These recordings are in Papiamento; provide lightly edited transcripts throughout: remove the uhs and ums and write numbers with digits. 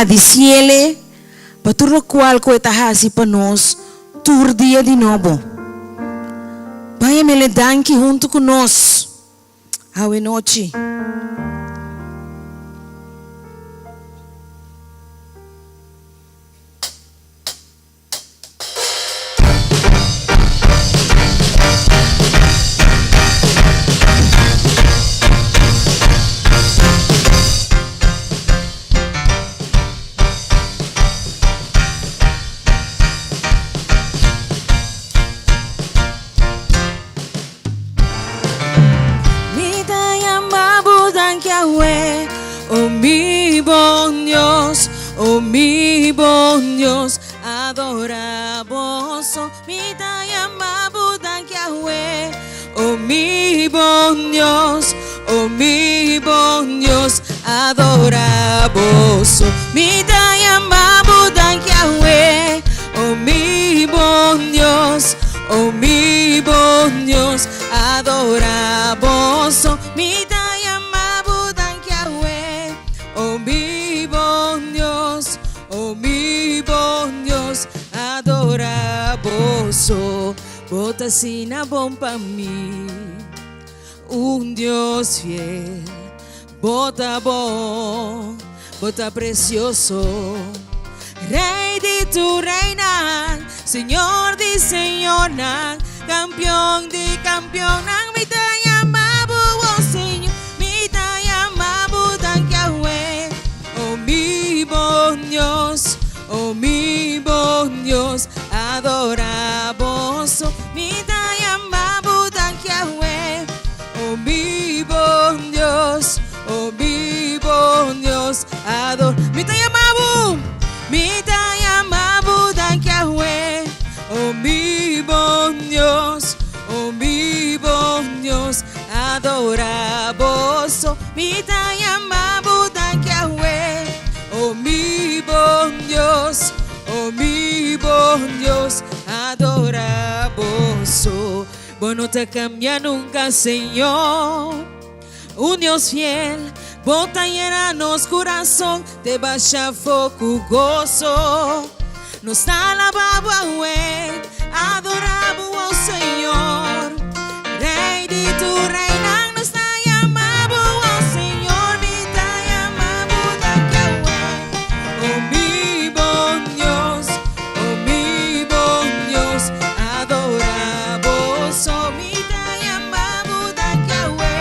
gradisiele pa tur lokual ku e ta hasi pa nos tur dia di nobo. Ban yam'ele danki huntu ku nos awe nochi. Mi ta yama bo danki awe, o mi bon Dios, o mi bon Dios. Adora boso, mi ta yama bo danki awe, o mi bon Dios, o mi bon Dios. Adora boso, mi ta yama bo danki awe, o mi bon Dios, o mi bon Dios. Adora boso, mi ta yama bo danki awe, o mi bon Dios. Oh mi bon Dios, adora boso, bo ta asina bon pa mi. Un Dios fiel, bo ta bon, bo ta precioso. Rey di tur reynan, Señor di señornan, Campeon di campeonnan, mi ta yama bo, oh Señor, mi ta yama bo danki awe. Oh mi bon Dios, oh mi bon Dios, adora boso. Mi ta yama bo danki awe. Oh mi bon Dios, oh mi bon Dios, ador. Mi ta yama bo, mi ta yama bo danki awe. Oh mi bon Dios, oh mi bon Dios, adora boso. Mi ta yama bo danki awe, oh mi bon Dios, oh mi bon Dios, adora boso. Bo no ta cambia nunca, Señor, un Dios fiel, bo ta yena nos corazon, te basha foco gozo. Nos ta alaba bo awe, adora bo, oh Señor. Rey di tur reynan, nos ta yama bo, oh Señor. Mi ta yama bo danki awe, oh mi bon Dios, oh mi bon Dios. Adora bo so, mi ta yama bo danki awe,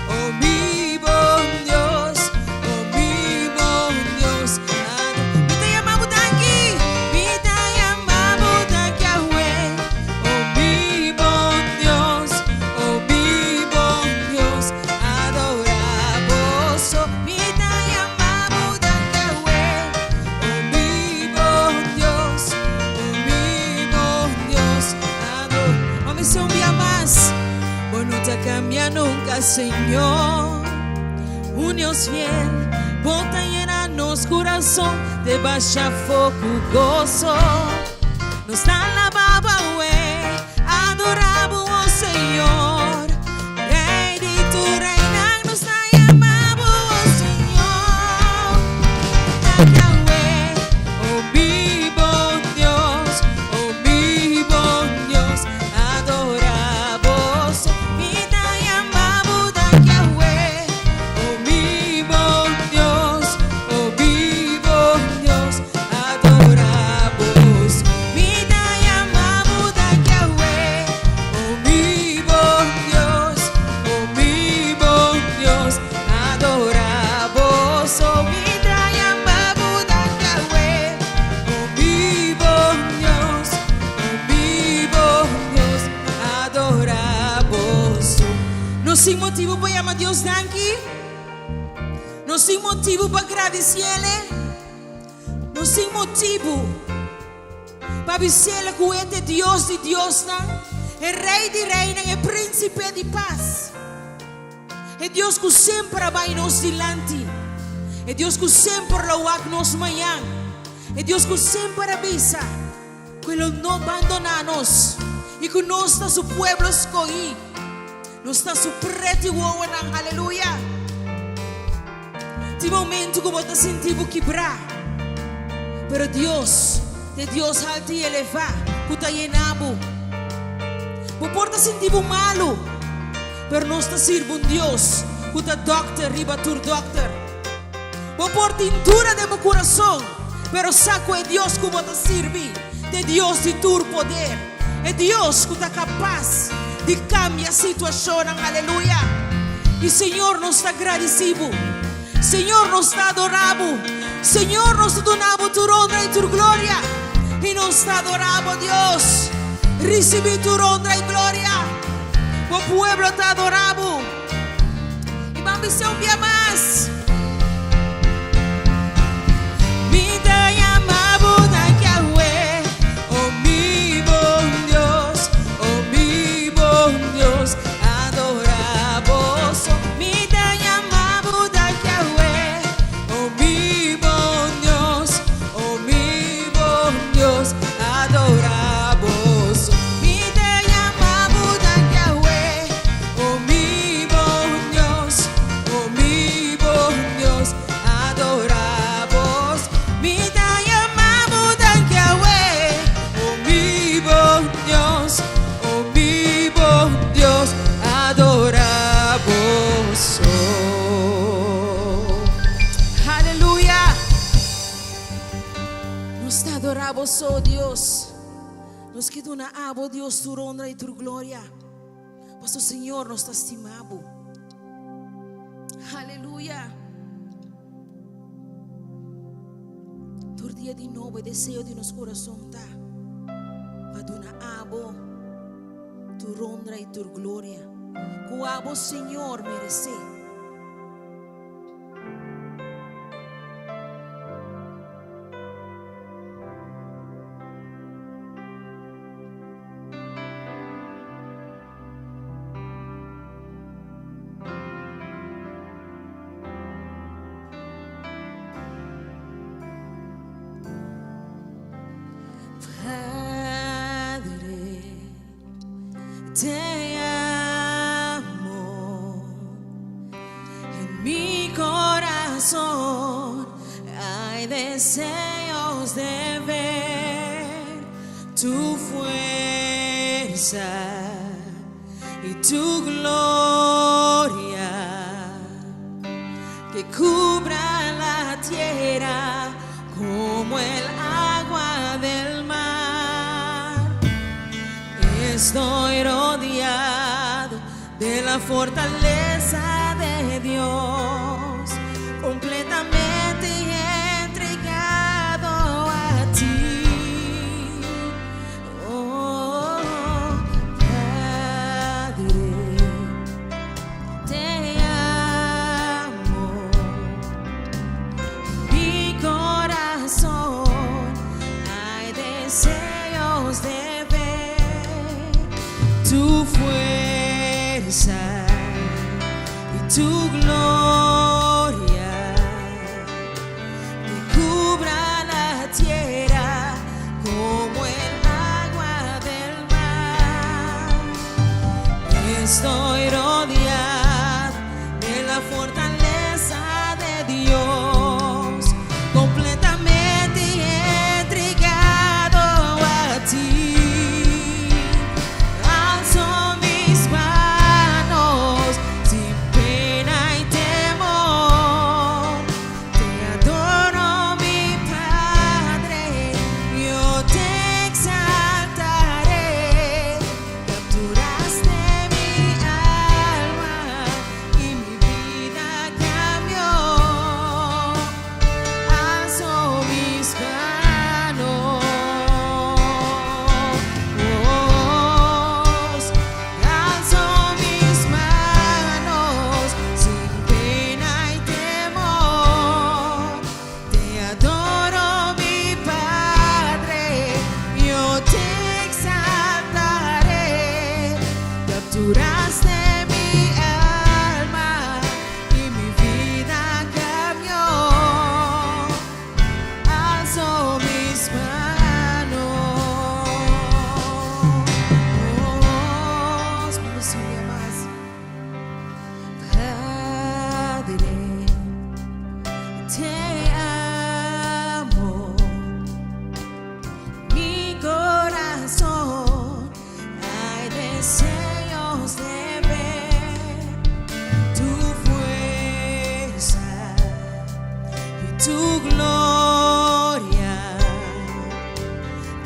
oh mi bon Dios, oh mi bon Dios. Mi ta yama bo danki, mi ta yama bo danki awe, oh mi bon Dios, oh mi bon Dios, adora boso. Mi ta yama bo danki awe, oh mi bon Dios, oh mi bon Dios, adora. Mami si un bia mas, bo no ta cambia nunca, Señor. Un Dios fiel, bo ta yena nos kurason te basha foku goso. Nos ta alaba bo awe, adora bo, oh Señor. Rey di tur reynan, nos ta yama bo, oh Señor. Yahweh, oh mi bon Dios, oh mi bon Dios, adora boso. Mi ta yama bo danki awe, oh mi bon Dios, oh mi bon Dios, adora boso. Mi ta yama bo danki awe, oh mi bon Dios, oh mi bon Dios, adora boso. Mi ta yama bo danki awe, oh mi bon Dios, oh mi bon Dios. Adora boso. Nos tin motibu pa yama Dios danki. Nos tin motibu pa gradisiele. Nos tin motibu pa bisele ku e ta e Dios di diosnan, e Rei di reinan, e Prínsipe di pas. E Dios ku semper a bai nos dilanti. E Dios ku semper lo wak nos mañan. E Dios ku semper a bisa. Ku e lo no bandoná nos i ku nos ta su pueblo skohí. Nos ta su preti wowonan. Aleluya! Tin momentu ku bo ta sinti bo kibrá. Pero Dios ta e Dios haltu i elevá ku ta yena bo. Bo por ta sinti bo malu, pero nos ta sirbi un Dios ku ta dòkter riba tur dòkter. Bo por tin duda den bo kurason, pero sa ku e Dios ku bo ta sirbi ta e Dios di tur poder, e Dios ku ta kapas di kambia situashonnan. Aleluya! I Señor, nos ta gradisí bo. Señor, nos ta adorá bo. Señor, nos ta duna bo tur honra i tur gloria. I nos ta adorá bo, Dios. Risibí tur honra i gloria. Bo pueblo ta adorá bo. I ban bis'é un bia mas. Mi ta yama bo danki awe, o mi bon Dios, o mi bon Dios, adorá bo so. Mi ta yama bo danki awe, o mi bon Dios, o mi bon Dios, adorá bo so. Mi ta yama bo danki awe, O mi bon Dios, o mi bon Dios, adora bos. Mi ta yama bo danki awe. O mi bon Dios, o mi bon Dios, adora bos. Aleluya! Nos ta adora bo so, Dios. Nos ke duna abo, Dios, tur honra i tur gloria. Paso Señor nos ta stima bo. Aleluya. Tur dia di nobo e deseo di nos corazón ta pa duna abo tur honra y tur gloria cu abo Señor merece. Padre, te amo. En mi corazón hay deseos de ver tu fuerza y tu gloria que cubra la tierra como el agua del mar. Estoy rodeado de la fortaleza de Dios, completamente entregado a ti. Oh, Padre, te amo. Mi corazón hay deseos de ver tu fuerza y tu gloria que cubra la tierra como el agua del mar. Estoy rodeado de la fortaleza de Dios, completamente entregado a ti. Alzo mis manos sin pena y temor. Te adoro, mi Padre, yo te exaltaré. Capturaste mi gloria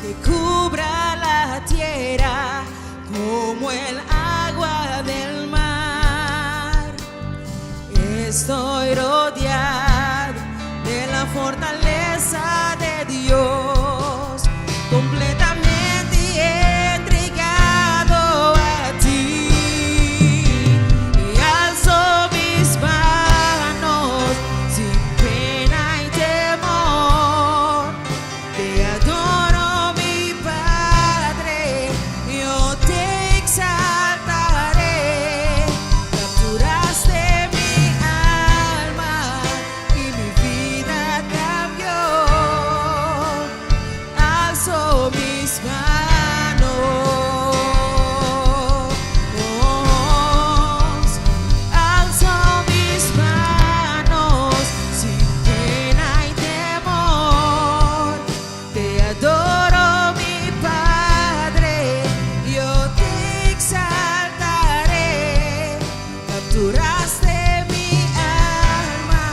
que cubra la tierra como el agua del mar. Estoy rodeado de la fortaleza de Dios, completamente entregado a ti. Y alzo mis manos sin pena y temor. Te adoro, mi Padre, yo te exaltaré. Capturaste mi alma y mi vida cambió. Alzo mis manos, alzo mis manos sin pena y temor. Te adoro, mi Padre, yo te exaltaré. Capturaste mi alma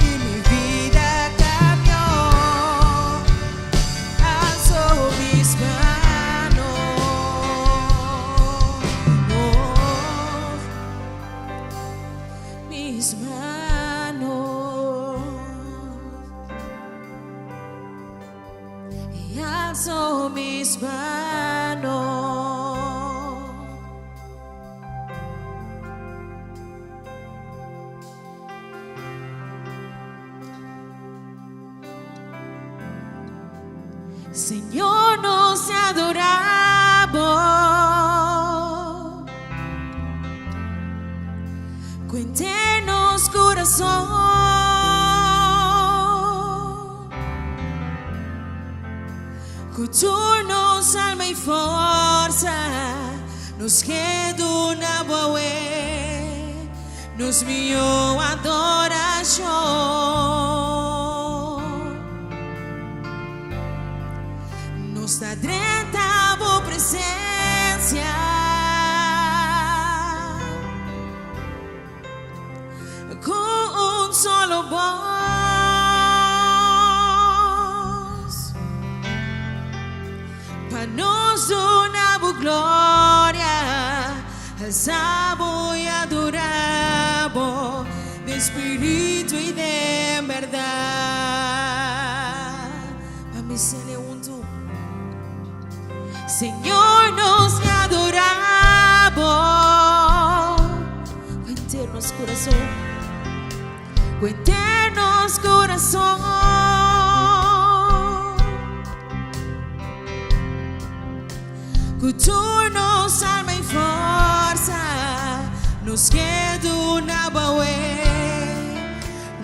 y mi vida cambió. Alzo mis manos, mis manos, y alzo mis manos. Señor, nos adoramos. Cuéntenos corazón. Kulturnos alma y forza. Nos queda una nos mio adoración. Nos ta drenta bo presencia cu un solo voz. Pa nos duna bo gloria, alsa bo y adora bo den spirito y den berdad. Pa mi sele hunto. Señor, nos adoramos. Cuéntenos corazón. Cuéntenos corazón. Cu tur nos alma y forsa, nos ke duna bo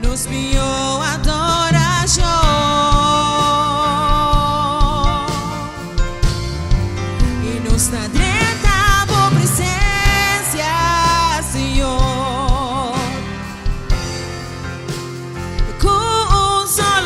nos mihó adoracion. Y nos ta drenta bo presencia, Señor. Cu un solo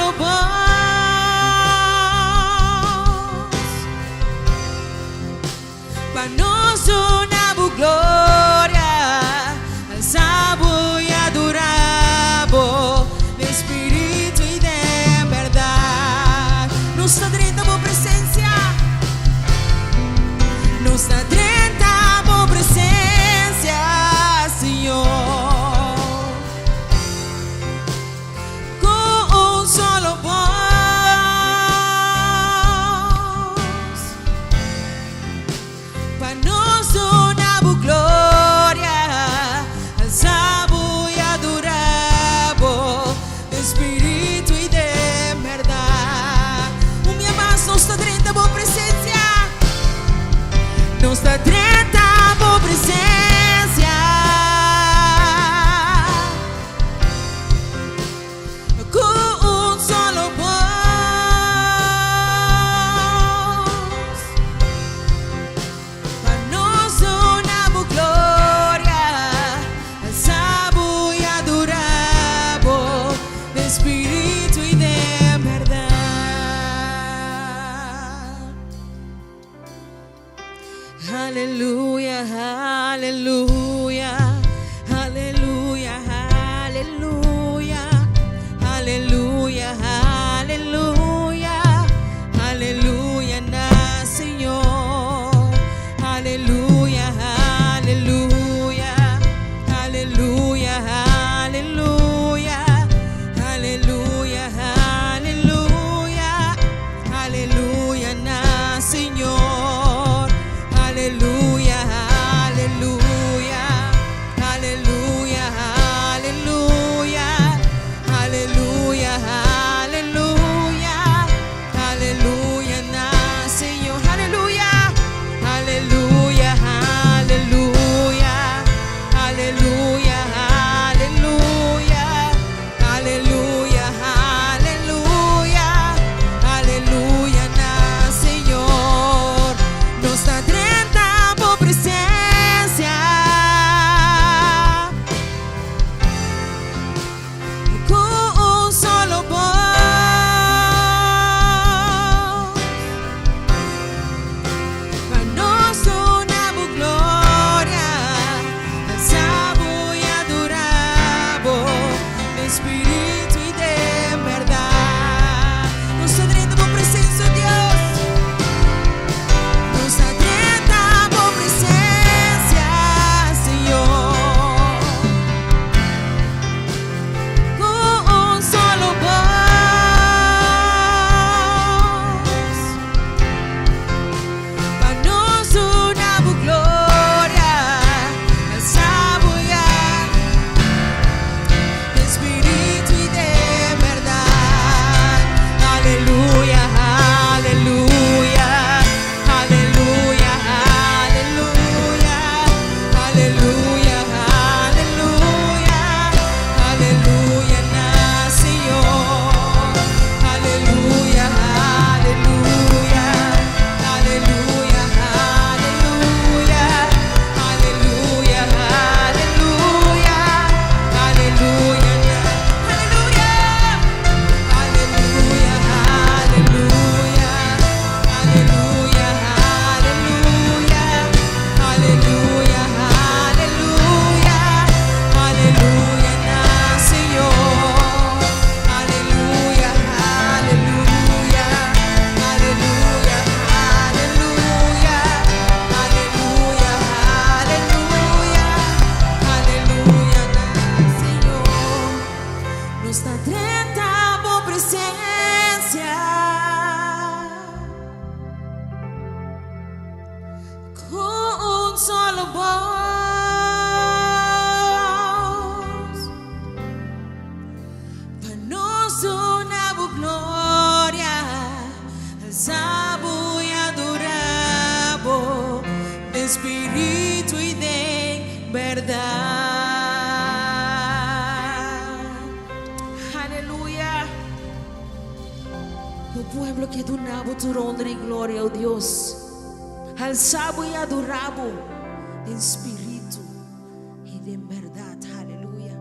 Bo pueblo ke duna bo tur honra i gloria, o Dios. Halsa bo i adora bo den spiritu i den bèrdat. Aleluya.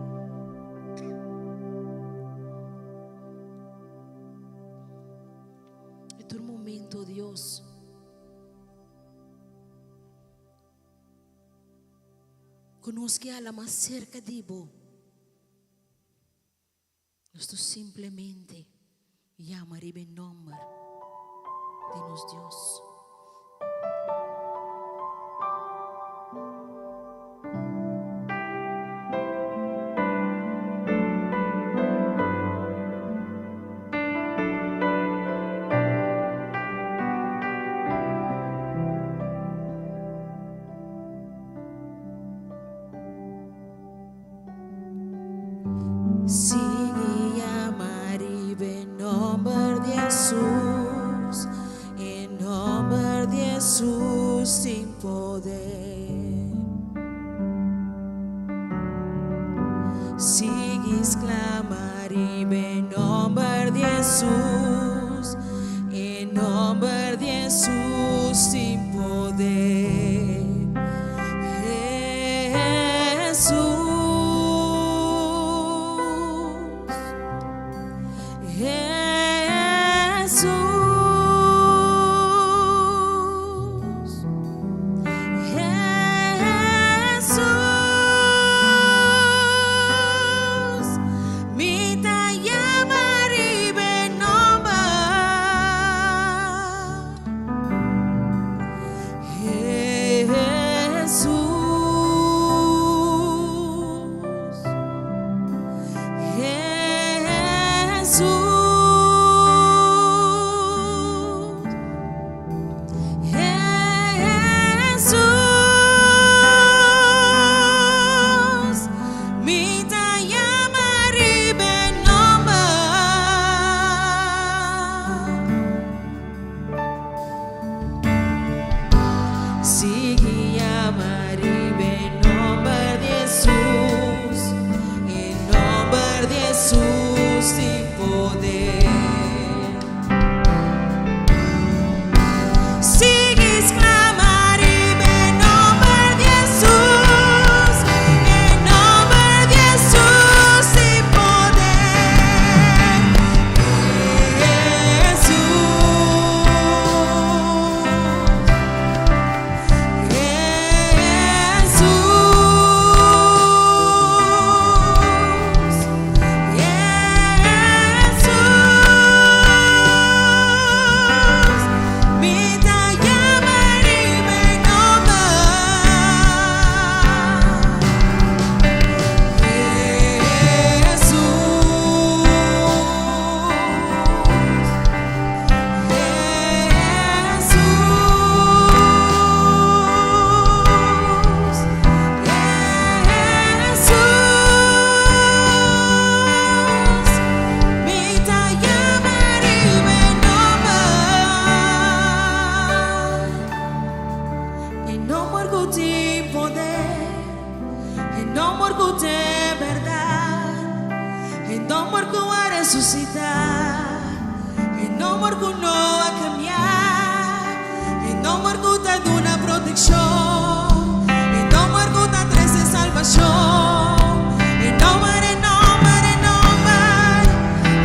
E tur momento, Dios. Ku nos ke hala mas serka di bo. Nos ta simplemente yama riba e nomber di nos Dios. Sigui yama riba e nomber di Hesus, e nomber di Hesus tin poder. Sigui sklama riba e nomber di Hesus, e nomber di Hesus tin poder. Hesus, Hesus, Hesus, mi ta yama riba e nomber. Hesus, Hesus, Hesus, mi ta yama riba e nomber. Sigui yama riba e nomber di Hesus, e nomber di Hesus tin poder. Sigui sklama riba e nomber di Hesus, e nomber di Hesus tin poder. Hesus. Hesus, mi ta yama riba e nomber, e nomber ku tin poder, e nomber ku t'e bèrdat, e nomber ku a resusitá. E nomber ku no a kambia, e nomber ku ta duna protekshon, e nomber ku ta trese salbashon, e nomber, e nomber, e nomber,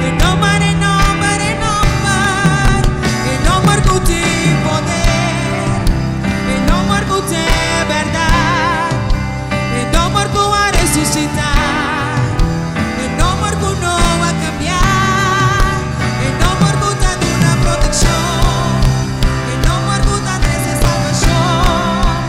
e nomber, e nomber, e nomber, e nomber ku tin poder, e nomber ku t'e bèrdat, e nomber ku a resusitá. E nomber ku no a kambia, e nomber ku ta duna protekshon, e nomber ku ta trese salbashon.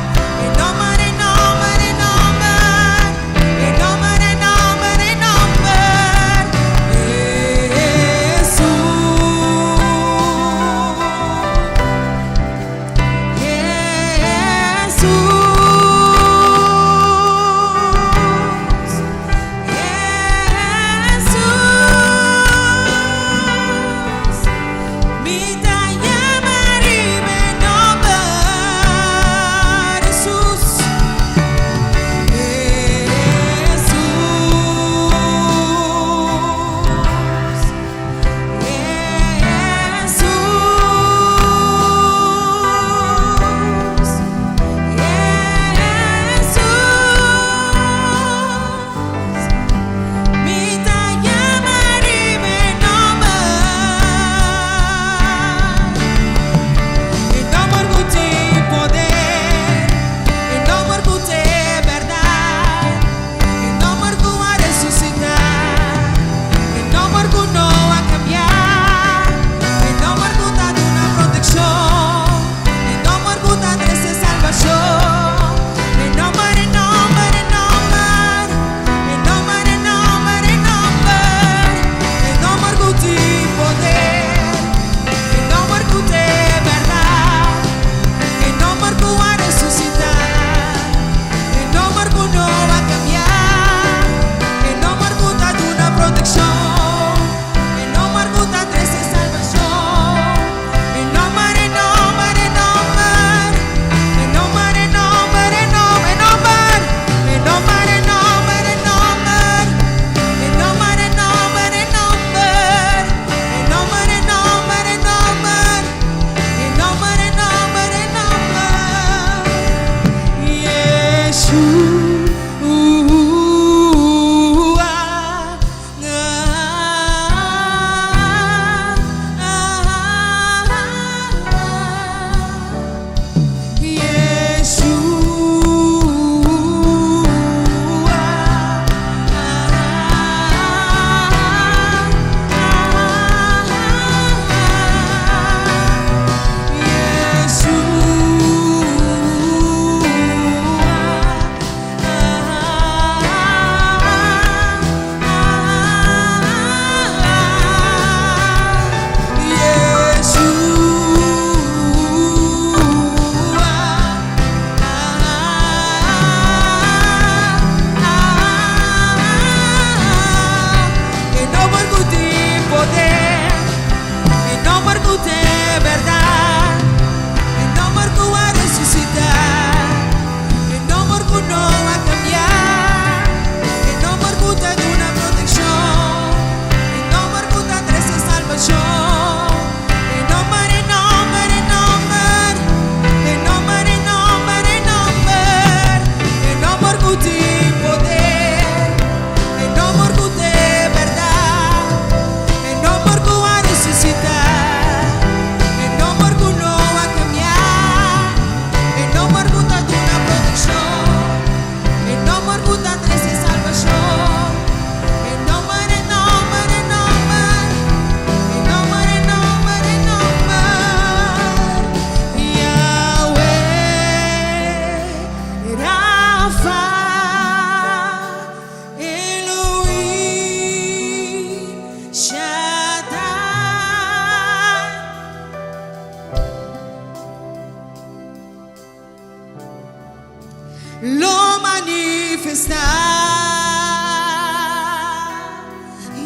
manifestá.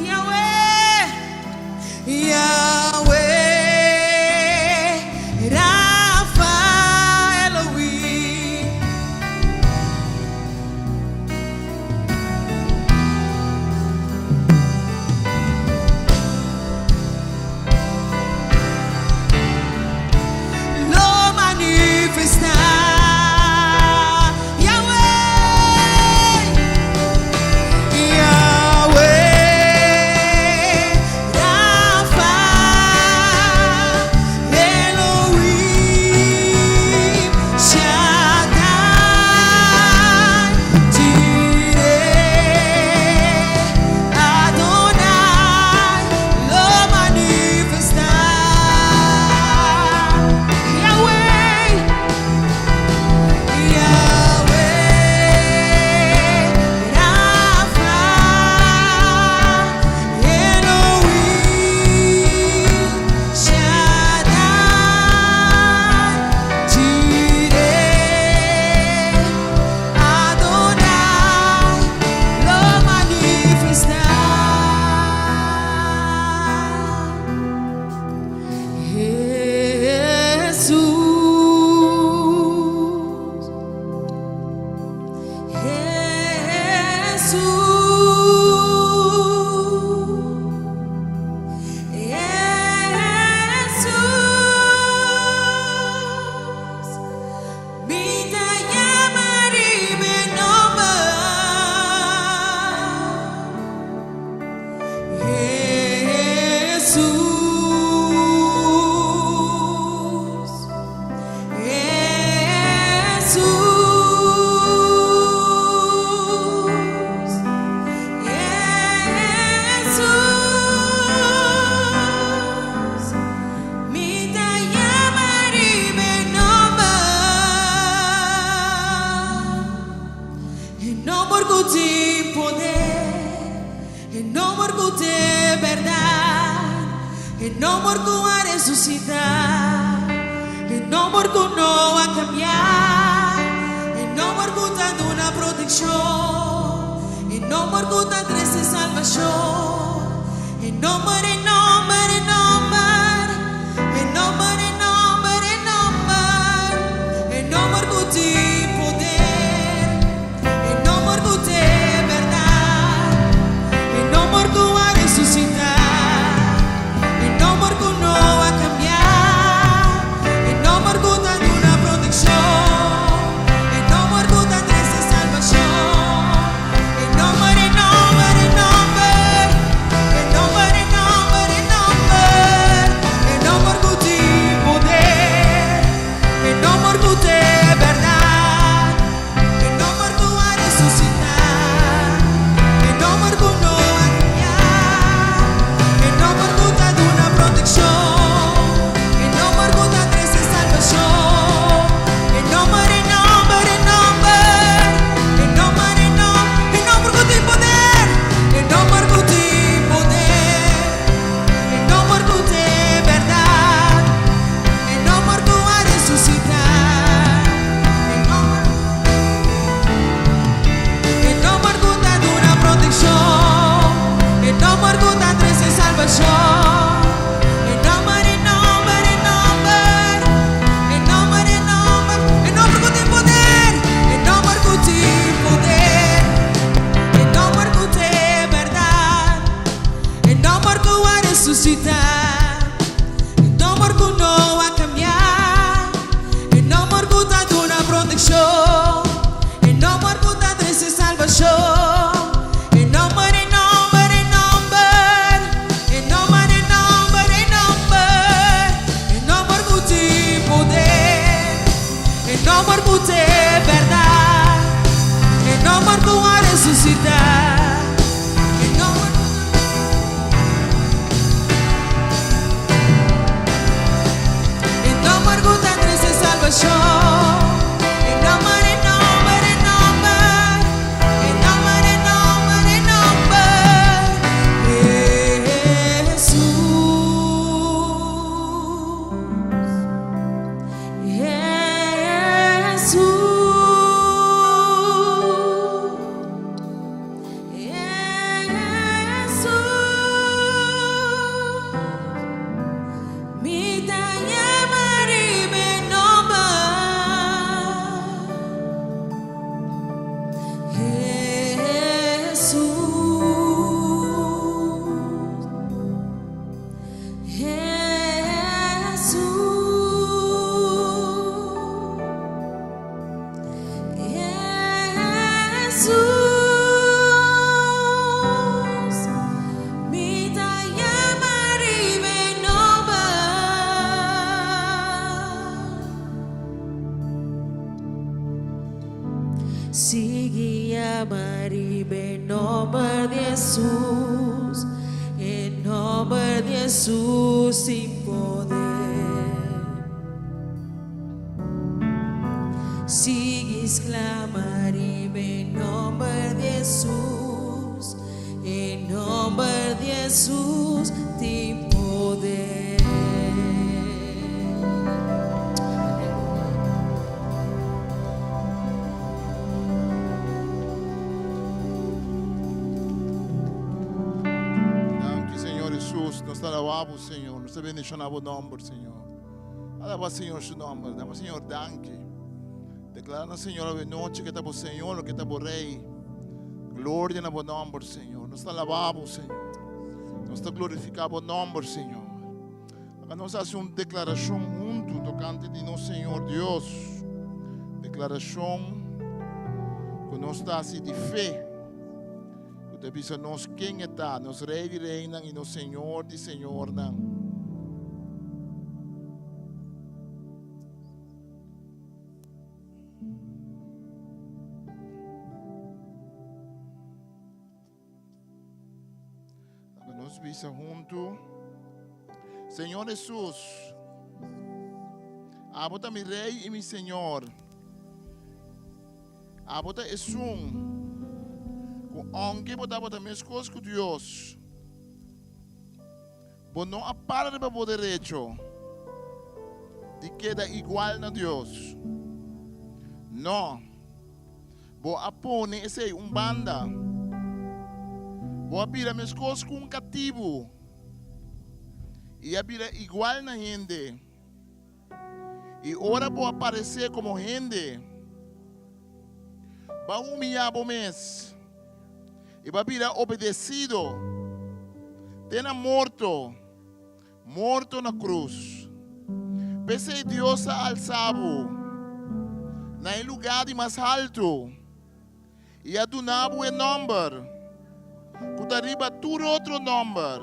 Yahweh, Yahweh, Rafa Elohim. Lo manifestá. Yahweh, Yahweh, Rafa, Elohim, Shaddai, Jireh, Adonai, lo manifestá. Yahweh, Yahweh, Rafa, Elohim, Shaddai, Jireh, Adonai, lo manifestá. Jesus, Jesus, Jesus, mi ta yama riba e nòmber. Jesus, Jesus, Jesus, mi ta yama riba e nòmber. E nòmber ku tin poder, e nòmber ku tin bèrdat, e nòmber ku a resusitá, e nòmber ku no a kambia, e nòmber ku ta duna protekshon, e nòmber ku ta trese salbashon, e nòmber, e nòmber, e nòmber, e nòmber, e nòmber, e nòmber, e nòmber ku tin poder, e nòmber ku tin bèrdat, e nòmber ku a resusitá, e nòmber ku no a kambia, e nòmber ku ta duna protekshon, e nòmber ku ta trese salbashon, e nòmber, e nòmber, e nòmber, e nòmber, e nòmber, e nòmber, e nòmber ku tin poder, e nòmber ku tin bèrdat, e nòmber ku a resusitá, e nòmber ku no a kambia, e nòmber ku ta duna protekshon, e nòmber ku ta trese salbashon, e nòmber, e nòmber, e nòmber, e nòmber, e nòmber, e nòmber ku tin poder, e nòmber ku tin poder, e nòmber ku tin bèrdat, e nòmber ku a resusitá, e nòmber, e nòmber ku ta duna protekshon, e nòmber ku ta trese salbashon, e nòmber, e nòmber, e nòmber, e nòmber, e nòmber, e nòmber ku tin poder, e nòmber ku tin poder, e nòmber ku tin bèrdat, e nòmber ku a resusitá, e nòmber ku no a kambia, e nòmber ku ta duna protekshon, e nòmber ku ta trese salbashon, e nòmber, e nòmber, e nòmber, e nòmber, e nòmber, e nòmber, e nòmber ku tin poder, e nòmber ku tin bèrdat, e nòmber ku a resusitá, e nòmber. E nòmber ku ta trese salbashon, e nòmber, e nòmber, e nòmber, e nòmber, e nòmber, e nòmber, Jesus, Jesus. Sigui yama riba e nomber di Hesus, e nomber di Hesus tin poder. Sigui sklama riba e nomber di Hesus, e nomber di Hesus tin poder. Danki Señor Hesus, nos ta alabá bo Señor, nos ta bendishoná bo nomber Señor. Alabá Señor su nomber, daba Señor danki. Deklará na Señor awe nochi ke ta bo Señor, ke ta bo Rei. Gloria na bo nomber Señor. Nos ta alabá bo Señor. Nos ta glorifiká bo nomber Señor. Laga nos hasi un deklarashon huntu tokante di nos Señor Dios. Deklarashon ku nos ta hasi di fe, ku ta bisa nos ken e ta, nos Rei di reinan i nos Señor di señornan. Laga nos bisa huntu. Señor Hesus, abo ta mi Rey i mi Señor. Abo ta esun ku aunke bo tabata meskos ku Dios, bo no a para riba bo derecho di keda igual na Dios. No. Bo a pone esei un banda. Bo a bira meskos ku un katibu i a bira igual na hende. I ora bo a paresé komo hende, bo a humiyá bo mes i bo a bira obedesido te na morto, Morto na krus. P'esei Dios a alsa bo na e lugá di mas haltu i a duna bo e nòmber ku ta riba tur otro nòmber,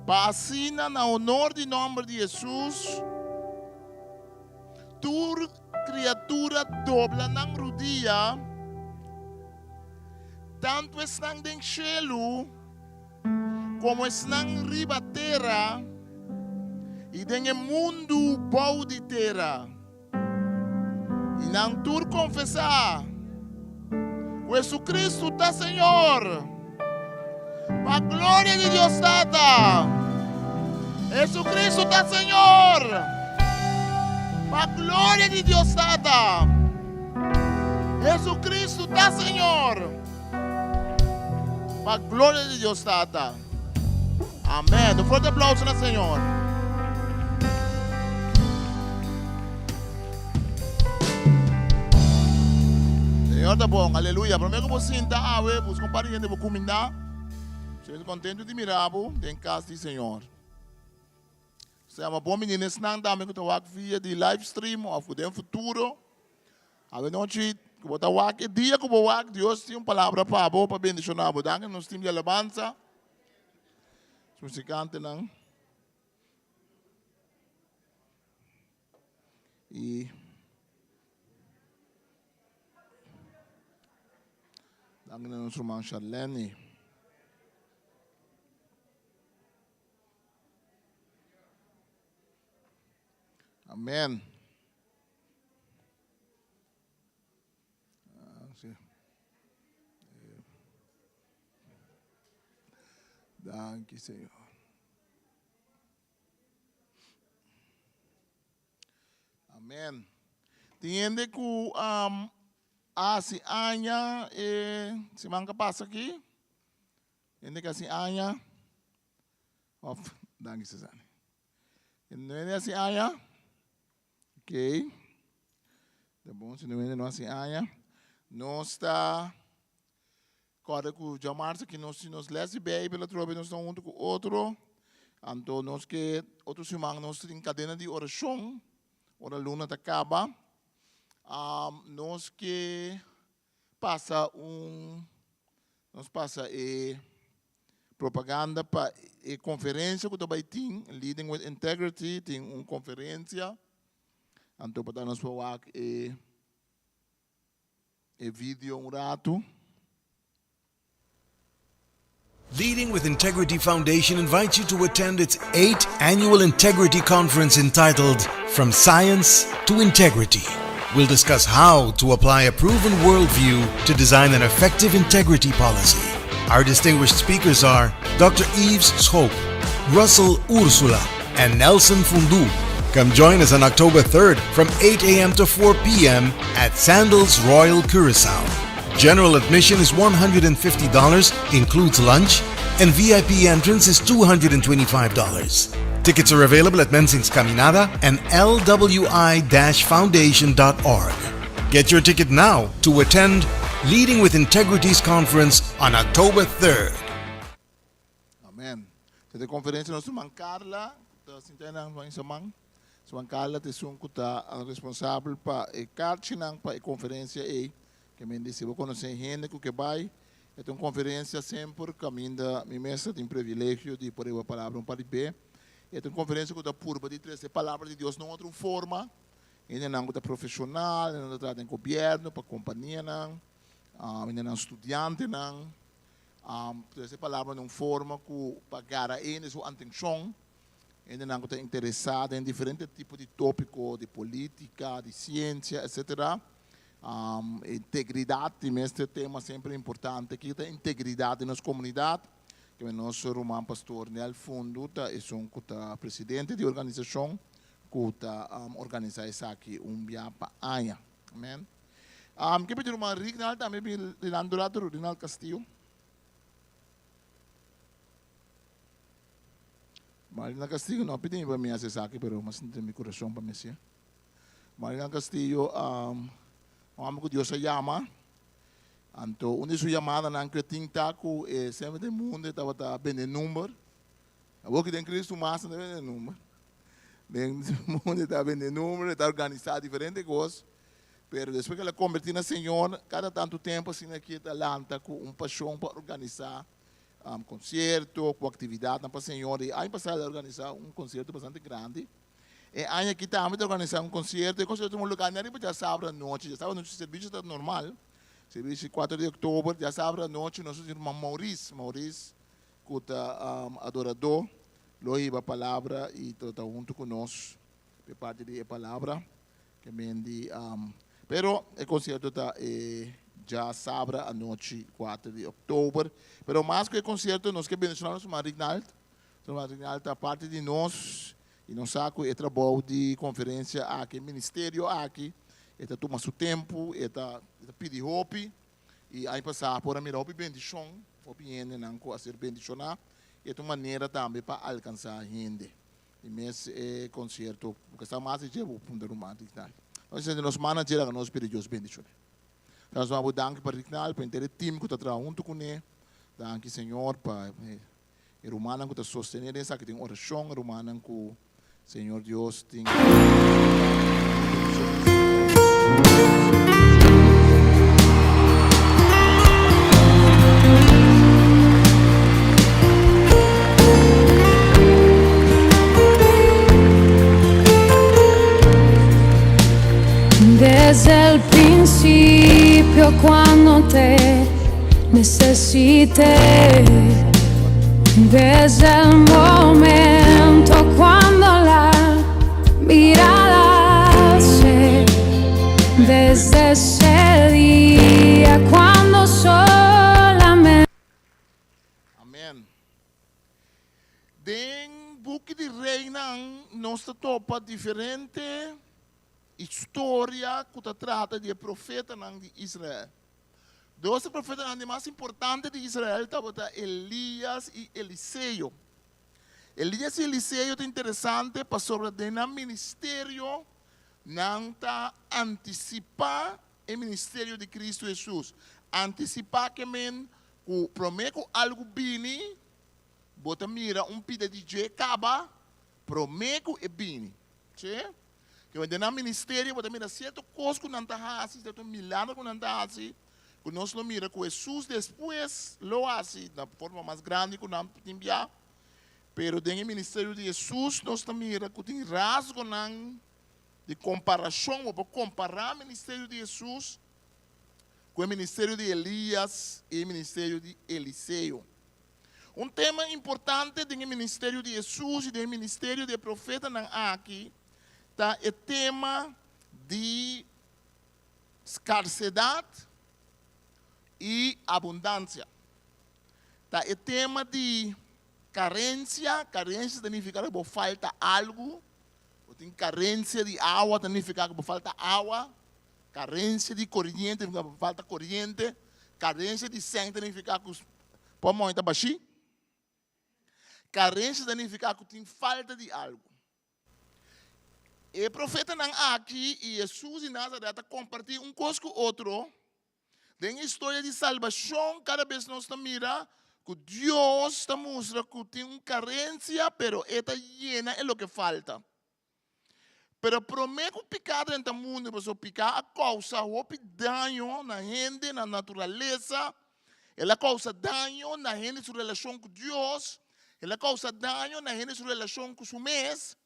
pa asina na honor di nòmber di Hesus tur kriatura dobla nan rudia, tantu esnan den shelu, Komo esnan riba tera i den e mundu bou di tera. I nan tur konfesá ku Hesukristu ta Señor, pa gloria di Dios Tata. Hesukristu ta Señor, pa gloria di Dios Tata. Hesukristu ta Señor. Pa gloria di Dios Tata. Amen. Un fuerte aplauso na Señor. Señor ta bon. Aleluya. Prome ku bo sinta awe, buska un par di hende bo kuminda. Señor ta contento di mira bo den kas di Señor. Sea ma bon bini nesnan tambe ku ta wak via di live stream of ku den futuro. Awenochi ku bo ta wak e dia ku bo wak Dios tin un palabra pa bo pa bendishoná bo. Danki nos team di alabansa, nos musikantenan. I danki na nos ruman Charlene. Amen. Danki, Señor. Amen. Tin hende ku um, hasi aña e siman ka pasa aki. Hende ku hasi aña. Of, danki Suzanne. Hende hasi aña. Ok. Ta bon si no hende no hasi aña. Nos ta kòrda ku djamarsa ki nos tin nos lès di Beibel atrobe nos ta huntu ku otro. Anto nos ke otro siman nos tin kadena di orashon ora luna ta kaba. Nos ke pasa un nos pasa e propaganda pa e konferensia ku ta bai tin, Leading with Integrity, tin un konferensia, anto pa ta nos por wak e. e video un ratu. Leading with Integrity Foundation invites you to attend its 8th annual Integrity Conference entitled From Science to Integrity. We'll discuss how to apply a proven worldview to design an effective integrity policy. Our distinguished speakers are Dr. Yves Schoop, Russell Ursula, and Nelson Fundu. Come join us on October 3rd from 8 a.m. to 4 p.m. at Sandals Royal Curacao. General admission is $150, includes lunch, and VIP entrance is $225. Tickets are available at Mensing's Caminada and lwi-foundation.org. Get your ticket now to attend Leading with Integrity's conference on October 3rd. Amen. Te konferensia nos ruman Carla, ta sinta nan ruman Isaman. Ruman Carla ta esun ku ta responsabel pa e karchinan pa e konferensia ei. Ke men di si bo konosé hende ku ke bai, e ta un konferensia semper kaminda mi mes ta tin privilegio di por riba palabra un par di be. E ta un konferensia ku ta purba di trese e palabra di Dios na un otro forma. Hendenan ku ta profeshonal, hendenan ku ta traha den gobièrnu, pa kompanianan, hendenan studiantenan. Trese e palabra na un forma ku pa gara hende su atenshon. Hendenan ku ta interesá den diferente tipo di tópiko, di polítika, di siensia, etsetera. Integridat di mes ta e tema semper importante. Kiko ta integridat den nos komunidat? Keme nos ruman pastor Nel Fundu ta esun ku ta presidente di organisashon ku ta organisá esaki un bia pa aña. Amen. Ke pidi ruman Rignald tambe bin Rinaldo Rato, Rinald Castillo. Marina Castillo no a pidi mi pa mi hasi esaki pero mi a sinti den mi kurason pa mi hasié. Marina Castillo un homber ku Dios a yama. Anto un di su yamadanan ku e tin ta ku e semper den mundu e tabata bende number. Awor ku den Cristo mas no ta bende number. Den mundu e ta bende number, e ta organisá diferente kos. Pero despues ku el a kombertí na Señor, kada tantu tempu asina ki e ta lanta ku un pashon pa organisá konsierto ku aktividatnan pa Señor. E aña pasá el a organisá un konsierto bastante grandi. E aña aki tambe ta organisá un konsierto. E konsierto ta un lugá nèt riba djasabra anochi. Djasabra anochi servisio ta normal. Servisio kuater di oktober, djasabra anochi nos tin ruman Maurice. Maurice ku ta adoradó lo hiba palabra i ta ta huntu ku nos pa e parti di e palabra. Ke men di pero e konsierto ta e djasabra anochi kuater di oktober. Pero mas ku e konsierto nos ke bendishoná nos ruman Rignald. Ruman Rignald ta parti di nos i nos sa ku e trabou di konferensia aki, e ministerio aki, e ta tuma su tempu, e ta pidi hopi. I aña pasá por a mira hopi bendishon, hopi hendenan ku a ser bendishoná. I e ta un manera tambe pa alkansá hende. Di mes e konsierto, bo ke sa mas di dje, bo puntra ruman Rignald. Nos a sinti nos manager a nos pidi Dios bendishon'é. Nos a bo danki pa Rignald, pa henter e team ku ta traha huntu kuné. Danki Señor pa e rumannan ku ta sostené den esaki den orashon, e rumannan ku Señor Dios tin. Desde el principio cuando te necesité Desde el momento cuando la mirada alcé Desde ese día cuando solamente Amen. Den buki di Reinan nos ta topa diferente historia ku ta trata di e profetanan di Israel. Dos e profetanan di mas importante di Israel tabata Elias i Eliseo. Elias i Eliseo ta interesante pasobra den nan ministerio nan ta antisipá e ministerio di Cristo Hesus. Antisipá ke men ku promé ku algu bini, bo ta mira un pida di dje kaba promé ku e bini. Sí? Ke den nan ministerio bo ta mira sierto kos ku nan ta hasi, sierto milagro ku nan ta hasi, ku nos lo mira ku Hesus despues lo hasi na forma mas grandi ku nan tin bia. Pero den e ministerio di Hesus nos ta mira ku tin rasgonan di komparashon, bo por kompará ministerio di Hesus. ku e ministerio di Elias i e ministerio di Eliseo. Un tema importante den e ministerio di Hesus i den e ministerio di e profetanan aki ta e tema di skarsedat i abundansia. Ta e tema di karensia, karensia ta nifiká ku bo falta algu, bo tin karensia di awa ta nifiká ku bo falta awa, karensia di koriente ta nifiká ku bo falta koriente, karensia di sèn ta nifiká ku por mooi ta bashí. Karensia ta nifiká ku tin falta di algu. E profetanan aki i Hesus di Nazaret ta kompartí un kos ku otro. Den historia di salbashon kada bes nos ta mira ku Dios ta mustra ku tin un karensia pero e ta yena e loke falta. Pero promé ku piká drenta mundu pasobra piká a kousa hopi daño na hende, na naturalesa, el a kousa daño na hende su relashon ku Dios, el a kousa daño na hende su relashon ku su mes.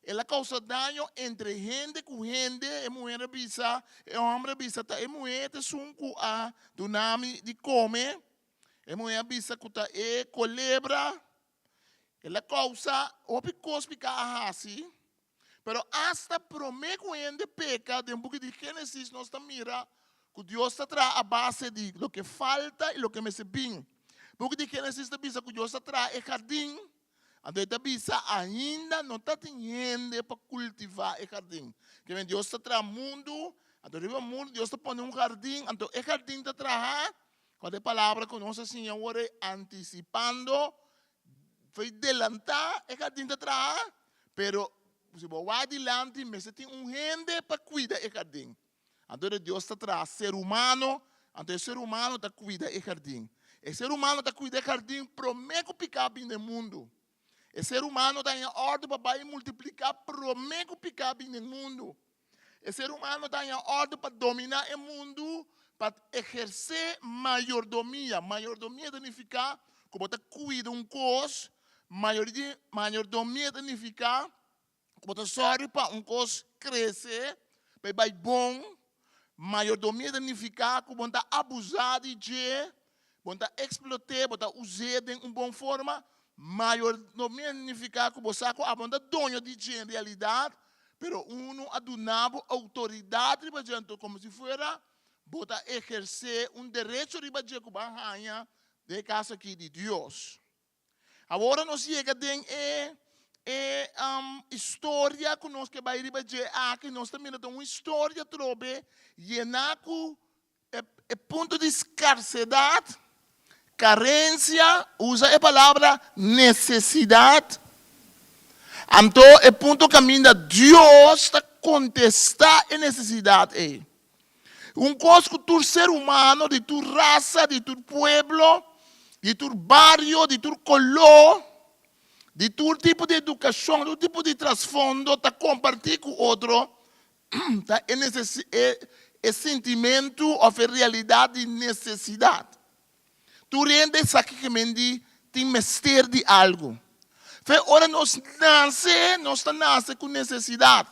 El a kousa daño entre hende ku hende, e muher a bisa, e hòmber a bisa, ta e muher ta esun ku a duna mi di kome. E muher a bisa ku ta e kolebra. El a kousa hopi kos piká a hasi, pero asta promé ku hende peka, den buki di Génesis nos ta mira ku Dios ta traha a base di loke falta i loke mester bin. Buki di Génesis ta bisa ku Dios ta traha e hardin. Anto e ta bisa, Ainda no ta tin hende pa kultivá e hardin. Ke men Dios ta traha mundu, anto riba mundu Dios ta pone un hardin, anto e hardin ta traha, kua ta e palabra ku nos a siña awor ei, antisipando, fo'i delantá e hardin ta traha, pero si bo wak dilanti mester tin un hende pa kuida e hardin. Anto de Dios ta traha ser humano, anto e ser humano ta cuida e jardin. E ser humano ta cuida e jardin prome cu pica bin den mundo. E ser humano ta haña ordo pa bai multiplica prome cu pica bin den mundo. E ser humano ta haña ordo pa domina e mundo, pa eherce mayordomia. Mayordomia ta nifica cu bo ta cuida un cos, mayordomia ta nifica Ku bo ta sòru pa un kos krese, pa e bai bon, mayordomia ta nifiká ku bo no ta abusá di dje, bo no ta eksplot'é, bo ta us'é den un bon forma. Mayordomia ta nifiká ku bo sa ku abo no ta doño di dje en realidat, pero unu a duna bo outoridat riba dje, anto komo si fuera bo ta ehersé un derecho riba dje ku bo a haña den e kaso aki di Dios. Awor nos yega den e e historia ku nos ke bai riba dje aki, nos ta mira ta un historia trobe yená ku e e punto di skarsedat, karensia, usa e palabra nesesidat. Anto e punto kaminda Dios ta kontestá e nesesidat ei. Un kos ku tur ser humano di tur rasa, di tur pueblo, di tur bario, di tur koló, di tur tipo di edukashon, tur tipo di trasfondo ta kompartí ku otro ta e e e sintimentu òf e realidat di nesesidat. Tur hende sa kiko men di tin mester di algu. Fe ora nos nase, nos ta nase ku nesesidat.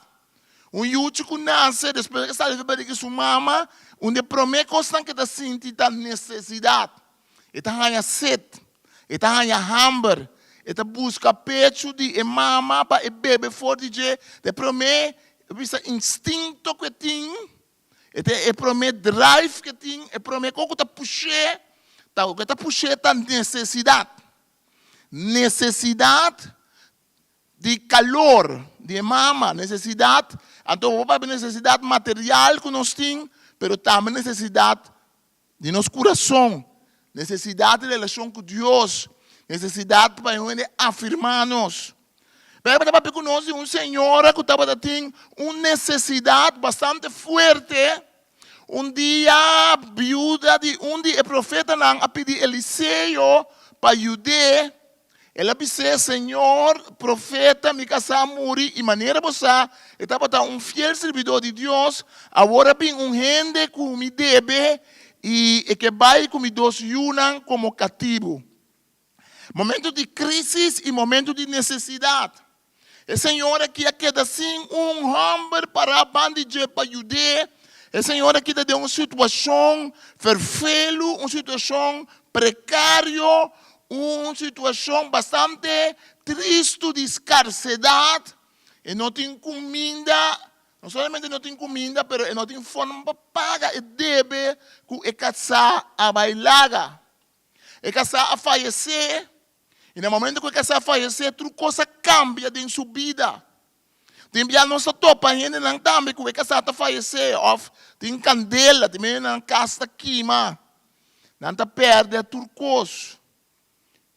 Un yuchi ku nase despues ke sali di barriga su mama, un di e promé kosnan ke ta sinti ta nesesidat. E ta haña set, e ta haña hamber, e ta buska pechu di e mama pa e bebe for di dje. Ta e promé bisa instinto ku e tin. E ta e promé drive ke tin, e promé kos ku ta push'é, ta ku ta push'é ta nesesidat. Nesesidat di kalor di e mama, nesesidat, anto bo por papia nesesidat material ku nos tin, pero tambe nesesidat di nos kurason, nesesidat di relashon ku Dios, nesesidat pa e hende afirmá nos. Bijbel ta papia ku nos di un señora ku tabata tin un nesesidat bastante fuerte. Un dia biuda di un di e profetanan a pidi Eliseo pa yud'é. El a bis'é, Señor, profeta, mi kasá a muri, i manera bo sa, e tabata un fiel sirbidó di Dios. Awor a bin un hende ku mi debe, i e ke bai ku mi dos yunan komo katibu. Momento di crisis y momento di necesidad. E señora aki a keda sin un homber para banda di dje pa yud'é. E señora aki ta den un situashon ferfelu, un situashon prekario, un situashon bastante tristu di skarsedat. E no tin kuminda, no solamente no tin kuminda, pero e no tin forma pa paga e debe ku e kasá a bai laga. E kasá a fayesé, i na momento ku e kasá a fayesé, tur kos a kambia den su bida. Tin bia nos ta topa hendenan tambe ku e kasá ta fayesé òf tin kandela, tin bia nan kas ta kima, nan ta pèrdè tur kos.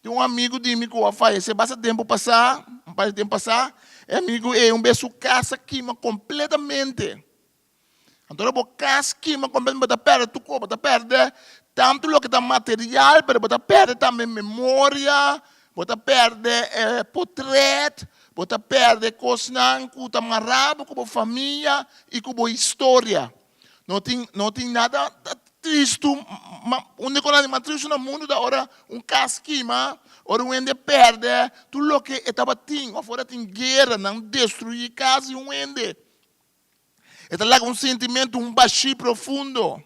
Tin un amigu di mi ku a fayesé basta tempu pasá, un par di tempu pasá, e amigu ei un bes su kas a kima kompletamente. Anto ora bo kas kima kompletamente bo ta pèrdè tur kos, bo ta pèrdè tantu loke ta material pero bo ta pèrdè tambe memoria, bo ta pèrdè potrèt, bo ta pèrdè kosnan ku ta mará bo ku bo famia i ku bo historia. No tin no tin nada tristu, un di e kosnan mas tristu na mundu ta ora un kas kima, ora un hende pèrdè tur loke e tabatin òf ora tin guera nan destruí kas di un hende. E ta laga un sentimentu, un bashí profundo.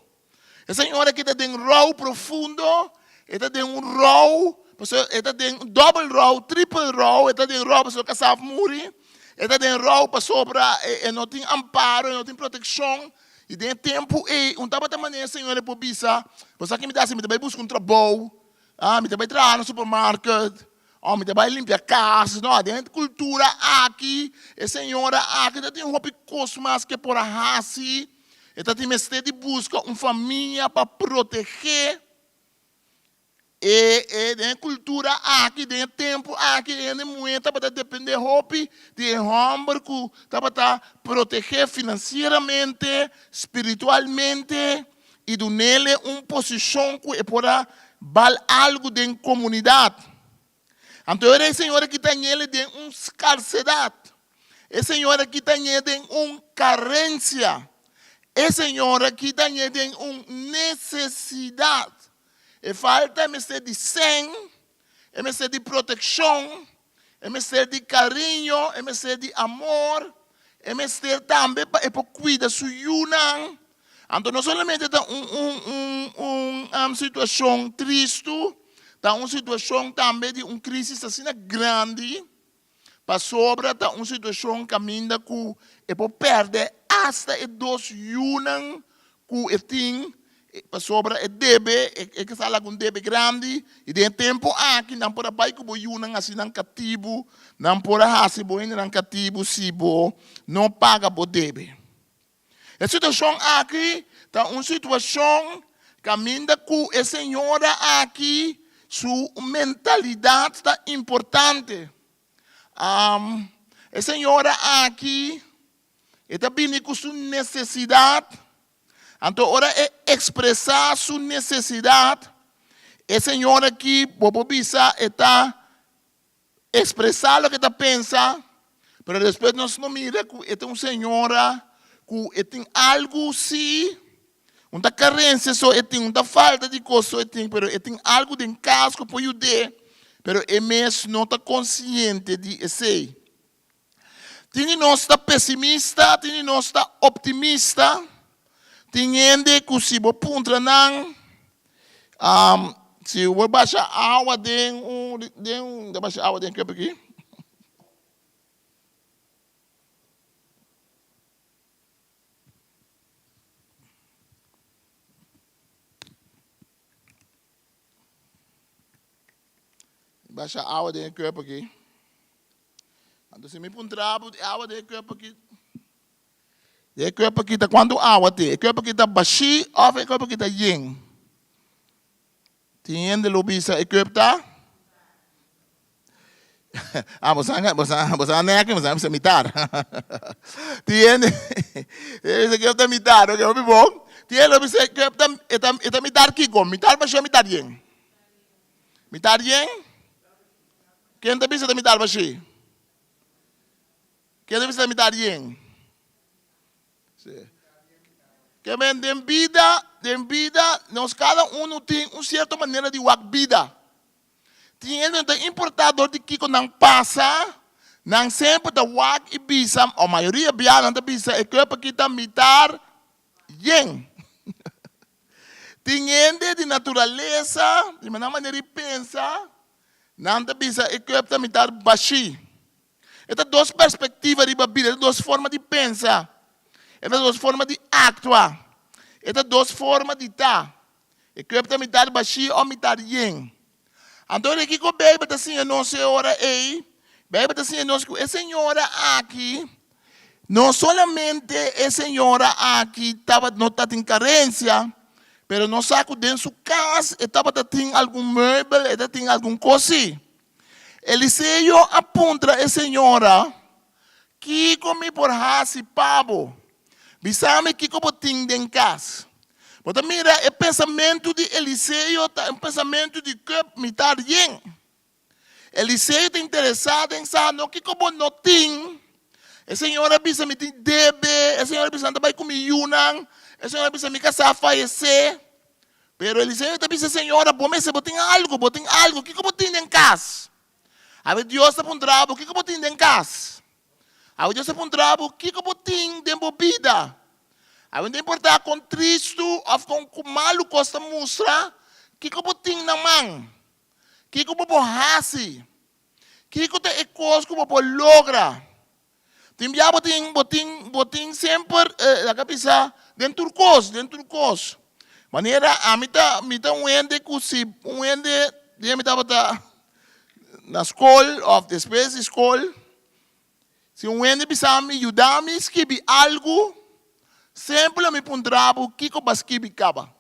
E señora aki ta den rou profundo, e ta den un rou, pasobra e ta den dòbel rou, tripel rou, e ta den rou pasobra kasá a muri, e ta den rou pasobra e no tin amparo, e no tin protekshon. I den e tempu ei, un tabata manera e señora por bisa, Bo sa ki mi ta hasi? Mi ta bai buska un trabou, mi ta bai traha na supermarket, Oh, mi ta bai limpia kas. No, den e kultura aki, e señora aki ta tin hopi kos mas ke por a hasi. E ta tin mester di buska un famia pa protegé. E, e, den e kultura aki, den e tempu aki, e hende muhé tabata dependé hopi di e hòmber ku tabata protegé finansieramente, spiritualmente i dun'ele un posishon ku e por a bal algu den komunidat. Anto ora e señora aki ta ñele den un skarsedat, e señora aki ta ñe den un karensia, e señora aki ta ñe den un nesesidat. E falta e mester di sèn, e mester di protekshon, e mester di kariño, e mester di amor, e mester tambe pa e por kuida su yunan. Anto no solamente ta un un un un situashon tristu, ta un situashon tambe di un krisis asina grandi, pasobra ta un situashon kaminda ku e por pèrdè asta e dos yunan ku e tin, pasobra e debe, e ke sa laga un debe grandi, i den e tempu aki nan por a bai ku bo yunan hasi nan katibu, nan por a hasi bo hendenan katibu si bo no paga bo debe. E situashon aki ta un situashon kaminda ku e señora aki su mentalidat ta importante. E señora aki e ta bini ku su nesesidat, anto ora e ekspresá su nesesidat, e señora aki bo por bisa e ta Expresa loke ta pensa, pero despues nos lo mira cu e ta un señora cu e tin algo si, un ta carencia so e tin, un ta falta di cos so e tin, pero e tin algo den cas cu por yud'é, pero e mes no ta consciente di esey. Tin di nos ta pesimista, tin di nos ta optimista. Tin hende ku si bo puntra nan, si bo basha awa den un, den un, ta basha awa den kep aki? Basha awa den e kep aki. Anto si mi puntra bo e awa den e cup aki, den e cup aki ta cuanto awa tin? E cup aki ta bashi of e cup aki ta yen? Tin hende lo bisa e cup ta? Ah, bo sa, bo sa, bo sa nek, bo sa bisa mitar. Tin hende, bisa e cup ta mitar, ok, hopi bon. Tin hende lo bisa e cup ta, e ta, e ta mitar kiko? Mitar bashi of mitar yen? Mitar yen? Ken ta bisa ta mitar bashí? Ken ta bisa ta mitar yen? Sí. Ke men den bida, den bida, nos kada unu tin un sierto manera di wak bida. Tin hende no ta importá dor di kiko nan pasa, nan semper ta wak i bisa, o mayoria bia nan ta bisa e kuerpo aki ta mitar. yen. Tin hende di naturalesa, di nan manera di pensa, nan ta bisa e kùp ta mitar bashí. E ta dos perspektiva riba bida, e ta dos forma di pensa, e ta dos forma di aktua, e ta dos forma di ta. E kùp ta mitar bashí òf mitar yen. Anto di kiko Beibel ta siña nos e ora ei? Beibel ta siña nos ku e señora aki, no solamente e señora aki tabata no tatin karensia, pero nos sa ku den su kas e tabata tin algun meubel, e tatin algun kos si. Eliseo a puntra e señora, Kiko mi por hasi pa bo? Bisa mi kiko bo tin den kas. Bo ta mira e pensamentu di Eliseo ta un pensamentu di kùp mitar yen. Eliseo ta interesá den sa no kiko bo no tin. E señora a bisa mi tin debe, e señora a bisa nan ta bai ku mi yunan, e señora a bisa mi kasá a fayesé. Pero Eliseo ta bisa, Señora, bo mester bo tin algu, bo tin algu, kiko bo tin den kas? Awe Dios ta puntra bo, kiko bo tin den kas? Awe Dios ta puntra bo, kiko bo tin den bo bida? Awe no ta importá kon tristu òf kon malu kos ta mustra, kiko bo tin na man? Kiko bo por hasi? Kiko ta e kos ku bo por logra? Tin bia bo tin, bo tin, bo tin semper, laga bisa, den tur kos, den tur kos. Manera ami ta, mi ta un hende ku si un hende, dia mi tabata na skol òf despues di skol, si un hende bisa mi yuda mi skibi algu, semper lo mi puntra bo kiko bo a skibi kaba.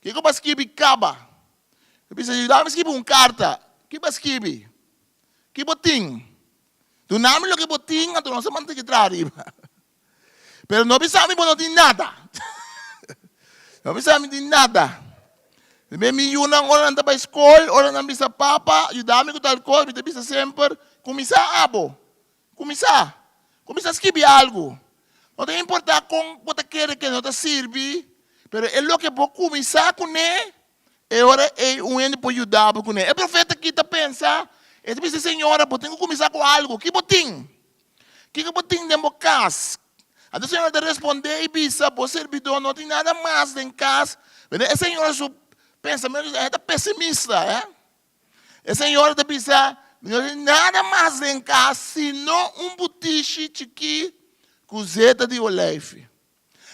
Kiko bo a skibi kaba? Mi bisa, yuda mi skibi un karta. Ki bo a skibi? Ki bo tin? Duna mi loke bo tin, anto nos a manda tiki traha riba. Pero no bisa mi bo no tin nada. No bisa mi tin nada. Mi mi yunan ora nan ta bai skol, ora nan bisa papa, yuda mi ku tal kos, mi ta bisa semper, kuminsá abo. Kuminsá. Kuminsá skibi algu. No ta importá kon bo ta kere ke no ta sirbi, pero e loke bo kuminsá kuné, e ora ei un hende por yuda bo kuné. E profeta aki ta pensa, e ta bisa, Señora, bo tin ku kuminsá ku algu. Ki bo tin? Kiko bo tin den bo kas? Anto e señora ta respondé i bisa, Bo sirbidó no tin nada mas den kas. E señora su pensamentu e ta pesimista, eh. E señora ta bisa, Mi no tin nada mas den kas sino un butishi chikí ku zeta di oleifi.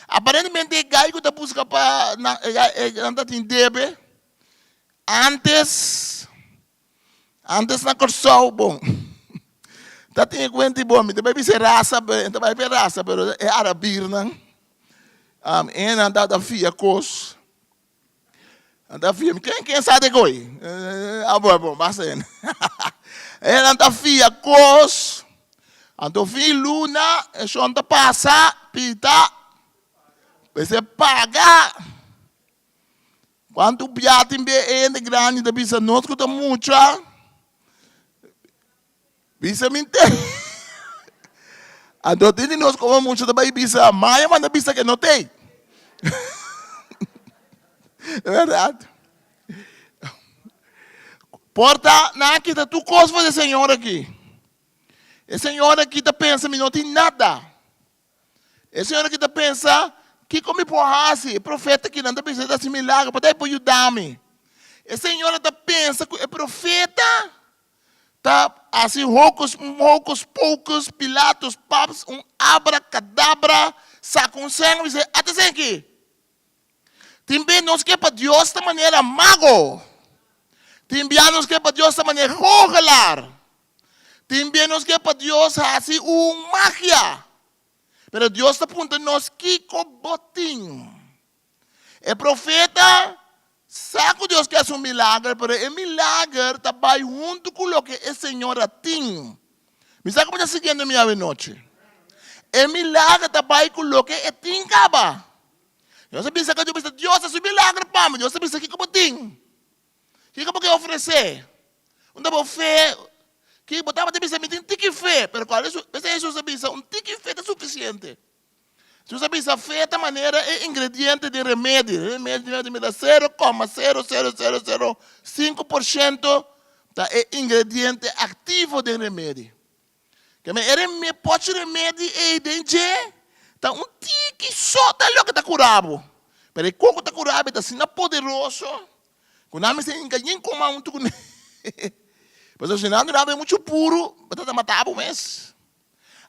Aparentemente e gai ku ta buska pa nan ta tin debe antes, antes na Kòrsou, bon, ta tin e kuenta i bon, mi ta bai bisa e rasa, e ta bai pa e rasa, pero e arabirnan, e nan tabata fia kos. Nan ta fia, ken ken sa de koi? Ah bon, bon, basta yen. E nan ta fia kos, anto fin luna e shon ta pasa, pita, mester paga. Kuantu bia tin be e hende grandi ta bisa nos ku ta mucha, bisa mi te. Anto tin di nos komo mucha ta bai bisa, maya manda bisa ke no tei. Bèrdat? Por ta nan a kita tur kos for di e señor aki. E señor aki ta pensa mi no tin nada. E señor aki ta pensa, Kiko mi por hasi? E profeta akinan ta bisa ta hasi milagro, por ta e por yuda mi. E señora ta pensa ku e profeta ta hasi hocus pocus, pocus, pilatus, paps, un abracadabra, saka un sèn, bisa, ata esei aki. Tin bia nos ke pa Dios ta manera mago. Tin bia nos ke pa Dios ta manera goochelaar. Tin bia nos ke pa Dios hasi un magia. Pero Dios ta puntra nos kiko bo tin. E profeta sa ku Dios ke hasi un milager, pero e milager ta bai huntu ku loke e señora tin. Mi sa ku bo ta siguiendo mi awe nochi. E milager ta bai ku loke e tin kaba. Dios a bisa ku Dios bisa, Dios hasi un milager pa mi. Dios a bisa kiko bo tin. Kiko bo ke ofresé? Unda bo fe? Ki bo tabata bisa mi tin tiki fe, pero kual es p'esei Hesus a bisa un tiki fe ta sufisiente. Hesus a bisa fe ta manera e ingrediente den remedi. Remedi ta mira 0,00005% ta e ingrediente aktivo den remedi. Keme e reme pochi remedi ei den dje. Ta un tiki so ta loke ta kura bo. Pero e koko ta kura bo e ta asina poderoso ku nan mester hinka yin koma huntu kuné. Pasobra si nan duna bo e muchu puru, bo ta ta mata bo mes.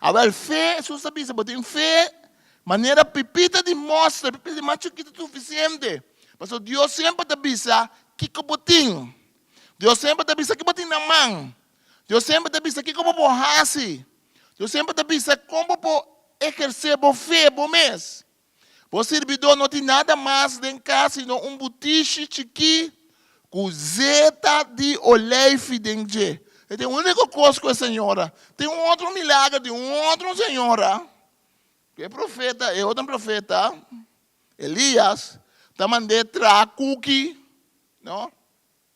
Awel, fe, Hesus ta bisa, bo tin fe manera pipita di mòster, pipita di mas chikitu ta sufisiente. Pasobra Dios semper ta bisa kiko bo tin. Dios semper ta bisa kiko bo tin na man. Dios semper ta bisa kiko bo por hasi. Dios semper ta bisa kon bo por ehersé bo fe bo mes. Bo sirbidó no tin nada mas den kas sino un butishi chikí ku zeta di oleifi den dje. E ta e úniko kos ku e señora. Tin un otro milager di un otro señora ku e profeta, e otro profeta, Elías, ta mand'é traha kuki, no?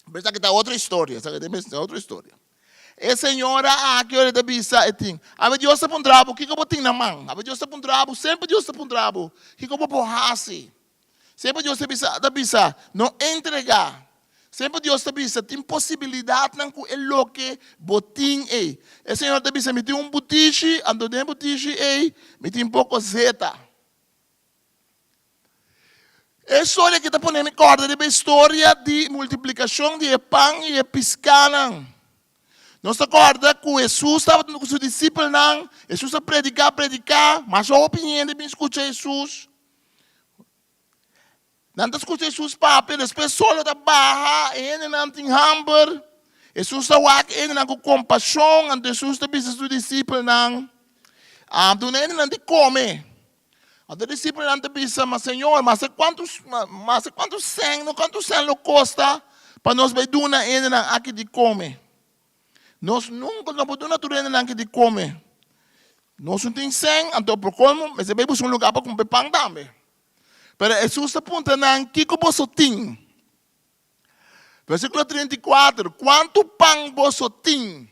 Pero esaki ta otro historia, esaki ta otro historia. E señora aki ora e ta bisa e tin, awe Dios ta puntra bo kiko bo tin na man, awe Dios ta puntra bo, semper Dios ta puntra bo kiko bo por hasi. Semper Dios ta bisa, ta bisa no entrega. Semper Dios ta bisa tin posibilidatnan ku e loke bo tin ei. E señora ta bisa mi tin un butishi, anto den e butishi ei mi tin poko zeta. E historia aki ta pone mi kòrda riba e historia di multiplikashon di e pan i e piskánan. Nos ta kòrda ku Hesus tabata ku su disipelnan, Hesus a prediká, prediká, masha hopi hende bin skucha Hesus. Nan ta skucha Hesus papia, despues solo ta baha, e hendenan tin hamber. Hesus ta wak e hendenan ku kompashon, anto Hesus ta bisa su disipelnan, Duna e hendenan di kome. Anto e disipelnan ta bisa, Ma Señor, mester kuantu, mester kuantu sèn, no kuantu sèn lo kosta pa nos bai duna e hendenan aki di kome? Nos nunka no por duna tur e hendenan aki di kome. Nos no tin sèn, anto por kolmo mester bai buska un lugá pa kumpra pan tambe. Pero Hesus ta puntra nan, Kiko boso tin? Versíkulo 34, Kuantu pan boso tin?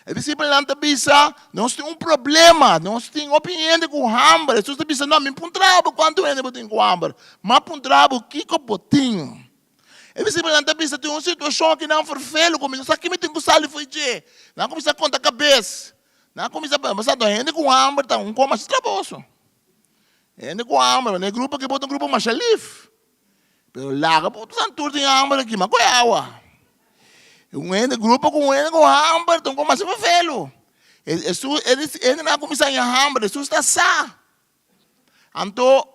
E disipelnan ta bisa, Nos tin un problema, nos tin hopi hende ku hamber. Hesus ta bisa, No, mi puntra bo kuantu hende bo tin ku hamber, m'a puntra bo kiko bo tin. E disipelnan ta bisa, Tin un situashon akinan ferfelu ku mi no sa ki mi tin ku sali fo'i dje. Nan a kuminsá konta kabes. Nan a kuminsá pensa, Hende ku hamber ta un kos masha traboso. Hende ku hamber, e grupo aki por ta un grupo masha lif. Pero laga bo san tur tin hamber aki, ma koe awa. Un hende grupo ku un hende ku hamber ta un kos masha fefelu. Hesus e hendenan a kuminsá haña hamber, Hesus ta sa. Anto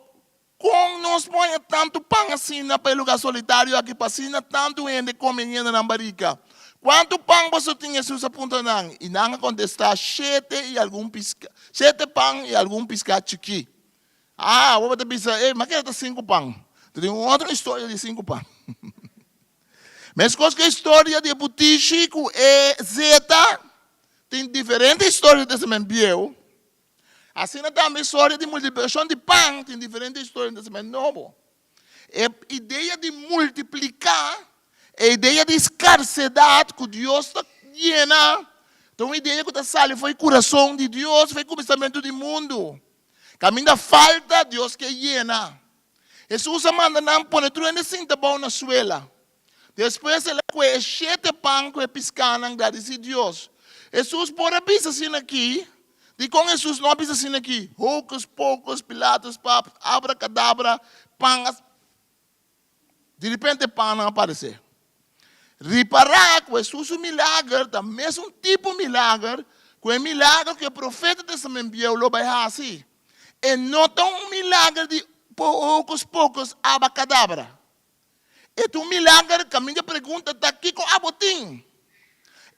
kon nos por haña tantu pan asina pa e lugá solitario aki pa asina tantu hende kome yena nan barika? Kuantu pan boso tin? Hesus a puntra nan. I nan a kontestá, Shete i algun piská, shete pan i algun piská chikí. Ah, bo ta bisa, ey, ma keda ta sinku pan. Ta tin un otro historia di sinku pan. Meskos ku e historia di e butishi ku e zeta, tin diferente historia den Testament Bieu. Asina tambe historia di multiplikashon di pan tin diferente historia den Testament Nobo. E idea di multipliká, e idea di skarsedat ku Dios ta yena, ta un idea ku ta sali for e kurason di Dios, for e kuminsamentu di mundu. Kaminda falta, Dios ke yena. Hesus a manda nan pone tur hende sinta bou na suela. Despues el a kue e shete pan ku e piskánan gradisí Dios. Hesus por a bisa asina aki? Dikon Hesus no a bisa asina aki? Hocus pocus, Pilatus pap, abrakadabra, pan a. Diripente pannan a paresé. Ripará ku Hesus su milager ta mesun tipo milager ku e milager ku e profeta Testament Bieu lo bai hasi. E no ta un milager di hocus pocus abacadabra. E ta un milager kaminda e pregunta ta kiko abo tin?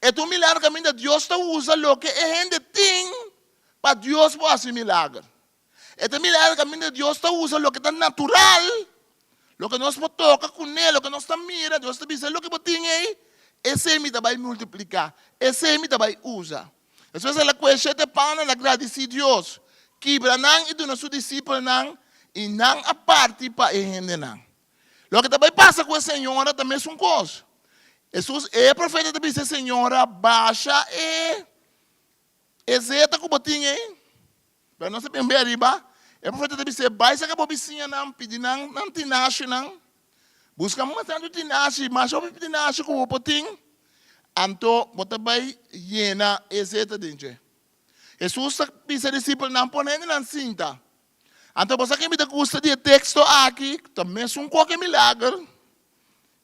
E ta un milager kaminda Dios ta usa loke e hende tin pa Dios por hasi milager. E ta mira el kaminda Dios ta usa loke ta natural, loke nos por toka kuné, loke nos ta mira. Dios ta bisa, loke bo tin ei, esei mi ta bai multipliká, esei mi ta bai usa. Despues el a kohe shete pan, el a gradisí Dios, kibra nan i duna su disipelnan, i nan a parti pa e hendenan. Loke ta bai pasa ku e señora ta mesun kos. Hesus, e profeta ta bisa e señora, basha e E zeta ku bo tin ei, pero nos a bin bay ariba, e profeta ta bis'é, Bai saka bo bisiñanan, pidi nan nan tinashinan, buska mas tantu tinashi, mas hopi tinashi ku bo por tin, anto bo ta bai yena e zeta den dje. Hesus ta bisa e disipelnan, Pone hendenan sinta. Anto bo sa ke mi ta gusta di e teksto aki? Ta mesun koke milager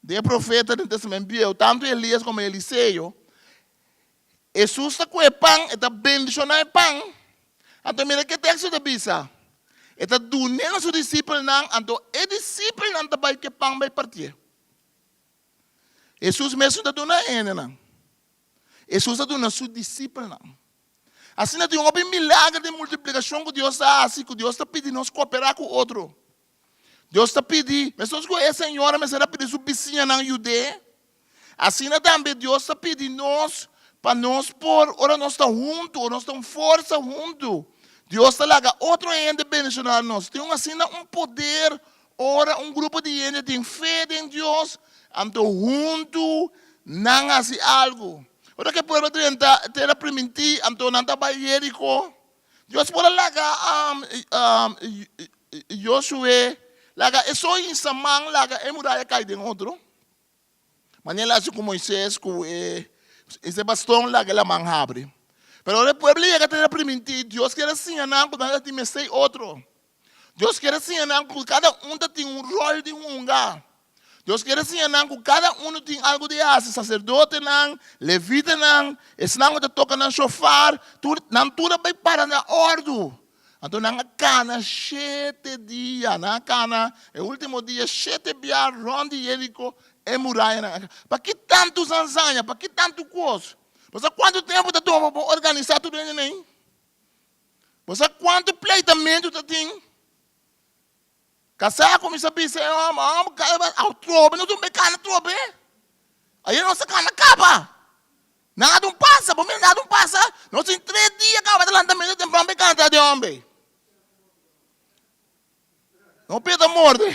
di e profeta den Testament Bieu, tantu Elias komo Eliseo. Hesus ta ku e pan, e ta bendishoná e pan. Anto mira ke teksto ta bisa, E ta dun'é na su disipelnan, anto e disipelnan ta bai ku e pan bai partié. Hesus mesun ta duna e hendenan. Hesus ta duna su disipelnan. Asina tin hopi milager di multiplikashon ku Dios ta hasi, ku Dios ta pidi nos kooperá ku otro. Dios ta pidi, meskos ku e señora mester a pidi su bisiñanan yud'é, asina tambe Dios ta pidi nos pa nos por, ora nos ta huntu, ora nos ta un forsa huntu, Dios ta laga otro hende bendishoná nos. Tin un asina un poder ora un grupo di hende tin fe den Dios, anto huntu nan hasi algu. Ora ku e pueblo drenta tera primintí, anto nan ta bai Jeriko. Dios por a laga Josué laga e so hinsa man laga e muraya kai den otro, manera el a hasi ku Moisés ku e ese baston laga e laman habri. Pero ora e pueblo yega tera primintí, Dios kier a siña nan ku nan ta tin mester otro. Dios kier a siña nan ku kada un ta tin un ròl di hunga. Dios kier a siña nan ku kada unu tin algu di hasi, saserdotenan, levitanan, esnan ku ta toka nan shofar, tur, nan tur a bai para na òrdu. Anto nan a kana shete dia, nan a kana e último dia shete bia rònt di Jeriko, e murayanan a kai. Paki tantu zanzaña? Paki tantu kos? Bo sa kuantu tempu ta tuma pa bo organisá tur hende nei? Bo sa kuantu pleitamentu ta tin? Kasá kuminsá bisa e hòmber, Hòmber, kada bes atrobe nos un be kana atrobe. Ayer nos a kana kaba. Nada un pasa, bo mira nada un pasa. Nos tin tres dia kaba ta lanta mesa tempran be kana tras di e hòmber. No pia ta morde.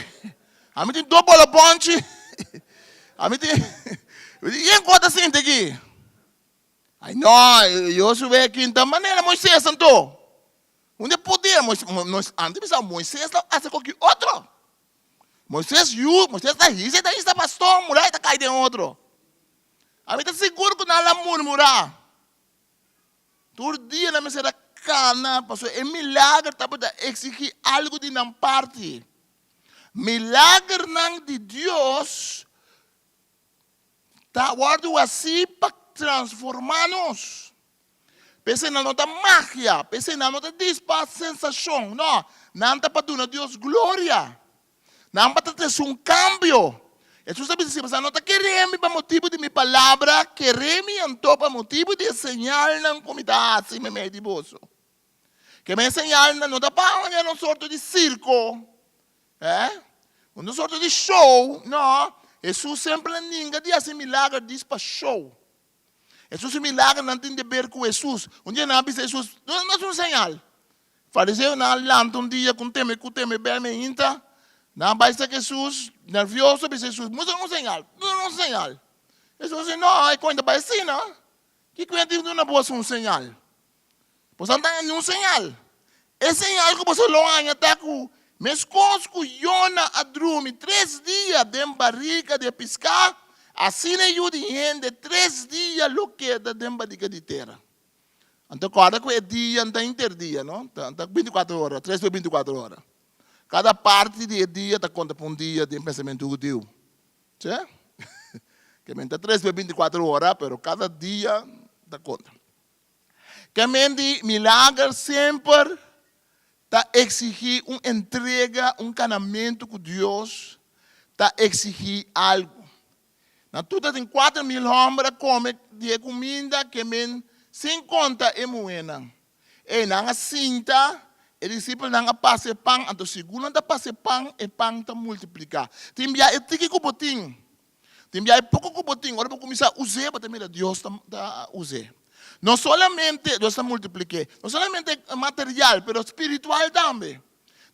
Ami tin dos bola bonchi. Ami tin. Yen kos ta sinti aki? Ay no, Josué kinta manera Moisés anto. Unda e poder? Moisés, antes bisa Moisés ta hace koki otro. Moisés yu, Moisés ta hisa, e ta hisa bastón, muraya ta kai den otro. Ami ta sigur ku nan la murmurá. Tur dia nan mester a kana, pasobra e milager tabata eksigí algu di nan parti. Milagernan di Dios Ta wòrdu hasí pa transformá nos. P'esei nan no ta magia, p'esei nan no ta dis pa sensashon, no, nan ta pa duna Dios gloria. Nan pa ta trese un kambio. Hesus a bisa si boso no ta kere mi pa motibu di mi palabra, kere mi anto pa motibu di e señalnan ku mi ta hasi meimei di boso. Ke men señalnan no ta pa manera un sorto di sirko, Eh? Un sorto di show? No. Hesus semper a ninga di hasi milager dis pa show. Hesus su milagernan tin deber ku Hesus. Un dia nan a bisa Hesus, Duna nos un señal. Fariseonan a lanta un dia ku un teme ku teme bel meinta. Nan a bai serka Hesus, nervioso, bisa Hesus, Mustra nos un señal. Duna nos un señal. Hesus a di, No, e kointa bai asina. Kiko e tin duna boso un señal? Boso no ta haña niun señal. E señal ku boso lo haña ta ku meskos ku Yona a drumi tres dia den barika di e piská, asina e Yu di hende tres dia lo keda den barika di tera. Anto kòrda ku e dia no ta henter dia, no? Ta bintikuater ora, tres por bintikuater ora. Kada parti di e dia ta konta pa un dia den pensamentu hudiu. Che? Ke men ta tres por bintikuater ora, pero kada dia ta konta. Ke men di milager semper ta eksigí un entrega, un kanamentu ku Dios ta eksigí algu. Na tur ta tin 4000 hòmber a kome di e kuminda ke men sin konta e muhénan. Ei nan a sinta, e disipelnan a pasa e pan, anto segun nan ta pasa e pan, e pan ta multipliká. Tin bia e tiki ku bo tin, Tin biaha e poko ku bo tin, ora bo kuminsá us'é, bo ta mira Dios ta ta us'é. No solamente Dios ta multiplik'é, no solamente material, pero spiritual tambe.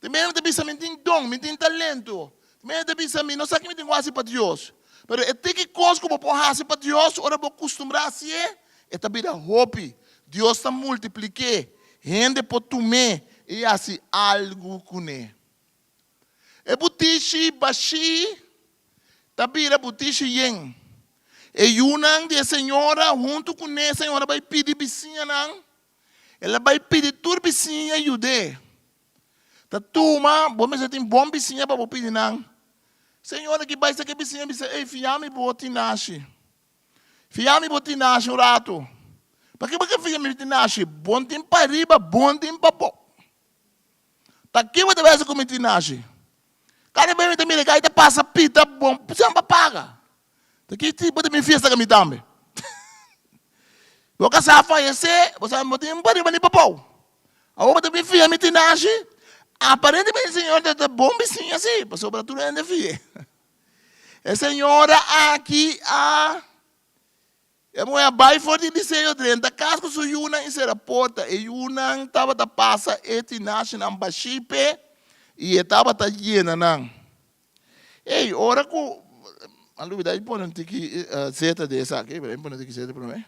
Tin biaha mi ta bisa mi tin don, mi tin talento. Tin biaha mi ta bisa mi no sa ke mi tin ku hasi pa Dios. Pero e tiki kos ku bo por hasi pa Dios, ora bo kustumbrá hasié, e ta bira hopi. Dios ta multiplik'é. Hende por tum'é i hasi algu kuné. E butishi bashí ta bira butishi yen. E yunan di e señora huntu kuné e señora bai pidi bisiñanan. El a bai pidi tur bisiña yud'é. Ta tuma, bo mester tin bon bisiña pa bo pidi nan. Señora ki bai sa ke bisiña bisa, Ey, fia mi bo tinashi. Fia mi bo tinashi un ratu. Paki bo ke fia mi tinashi? Bon tin pa riba, bon tin pa bo. Ta ki bo ta bai hasi ku mi tinashi? Kada bes mi ta mira e kai ta pasa pita bon semper paga. Ta ki tipo di mi fiesta ku mi tambe? Bo kasá fayesé, bo sa bo tin pa riba ni pa bou. Awor bo ta bin fia mi tinashi? Aparentemente e señora ta ta bon bisiña si, pasobra tur hende fia. E señora aki a E muhé a bai for di Eliseo drenta kas ku su yunan i sera porta. E yunan tabata pasa e tinashinan bashí p'e i e tabata yena nan. Ey, ora ku A lubida di pone un tiki zeta den esaki, pero mi pone un tiki zeta promé.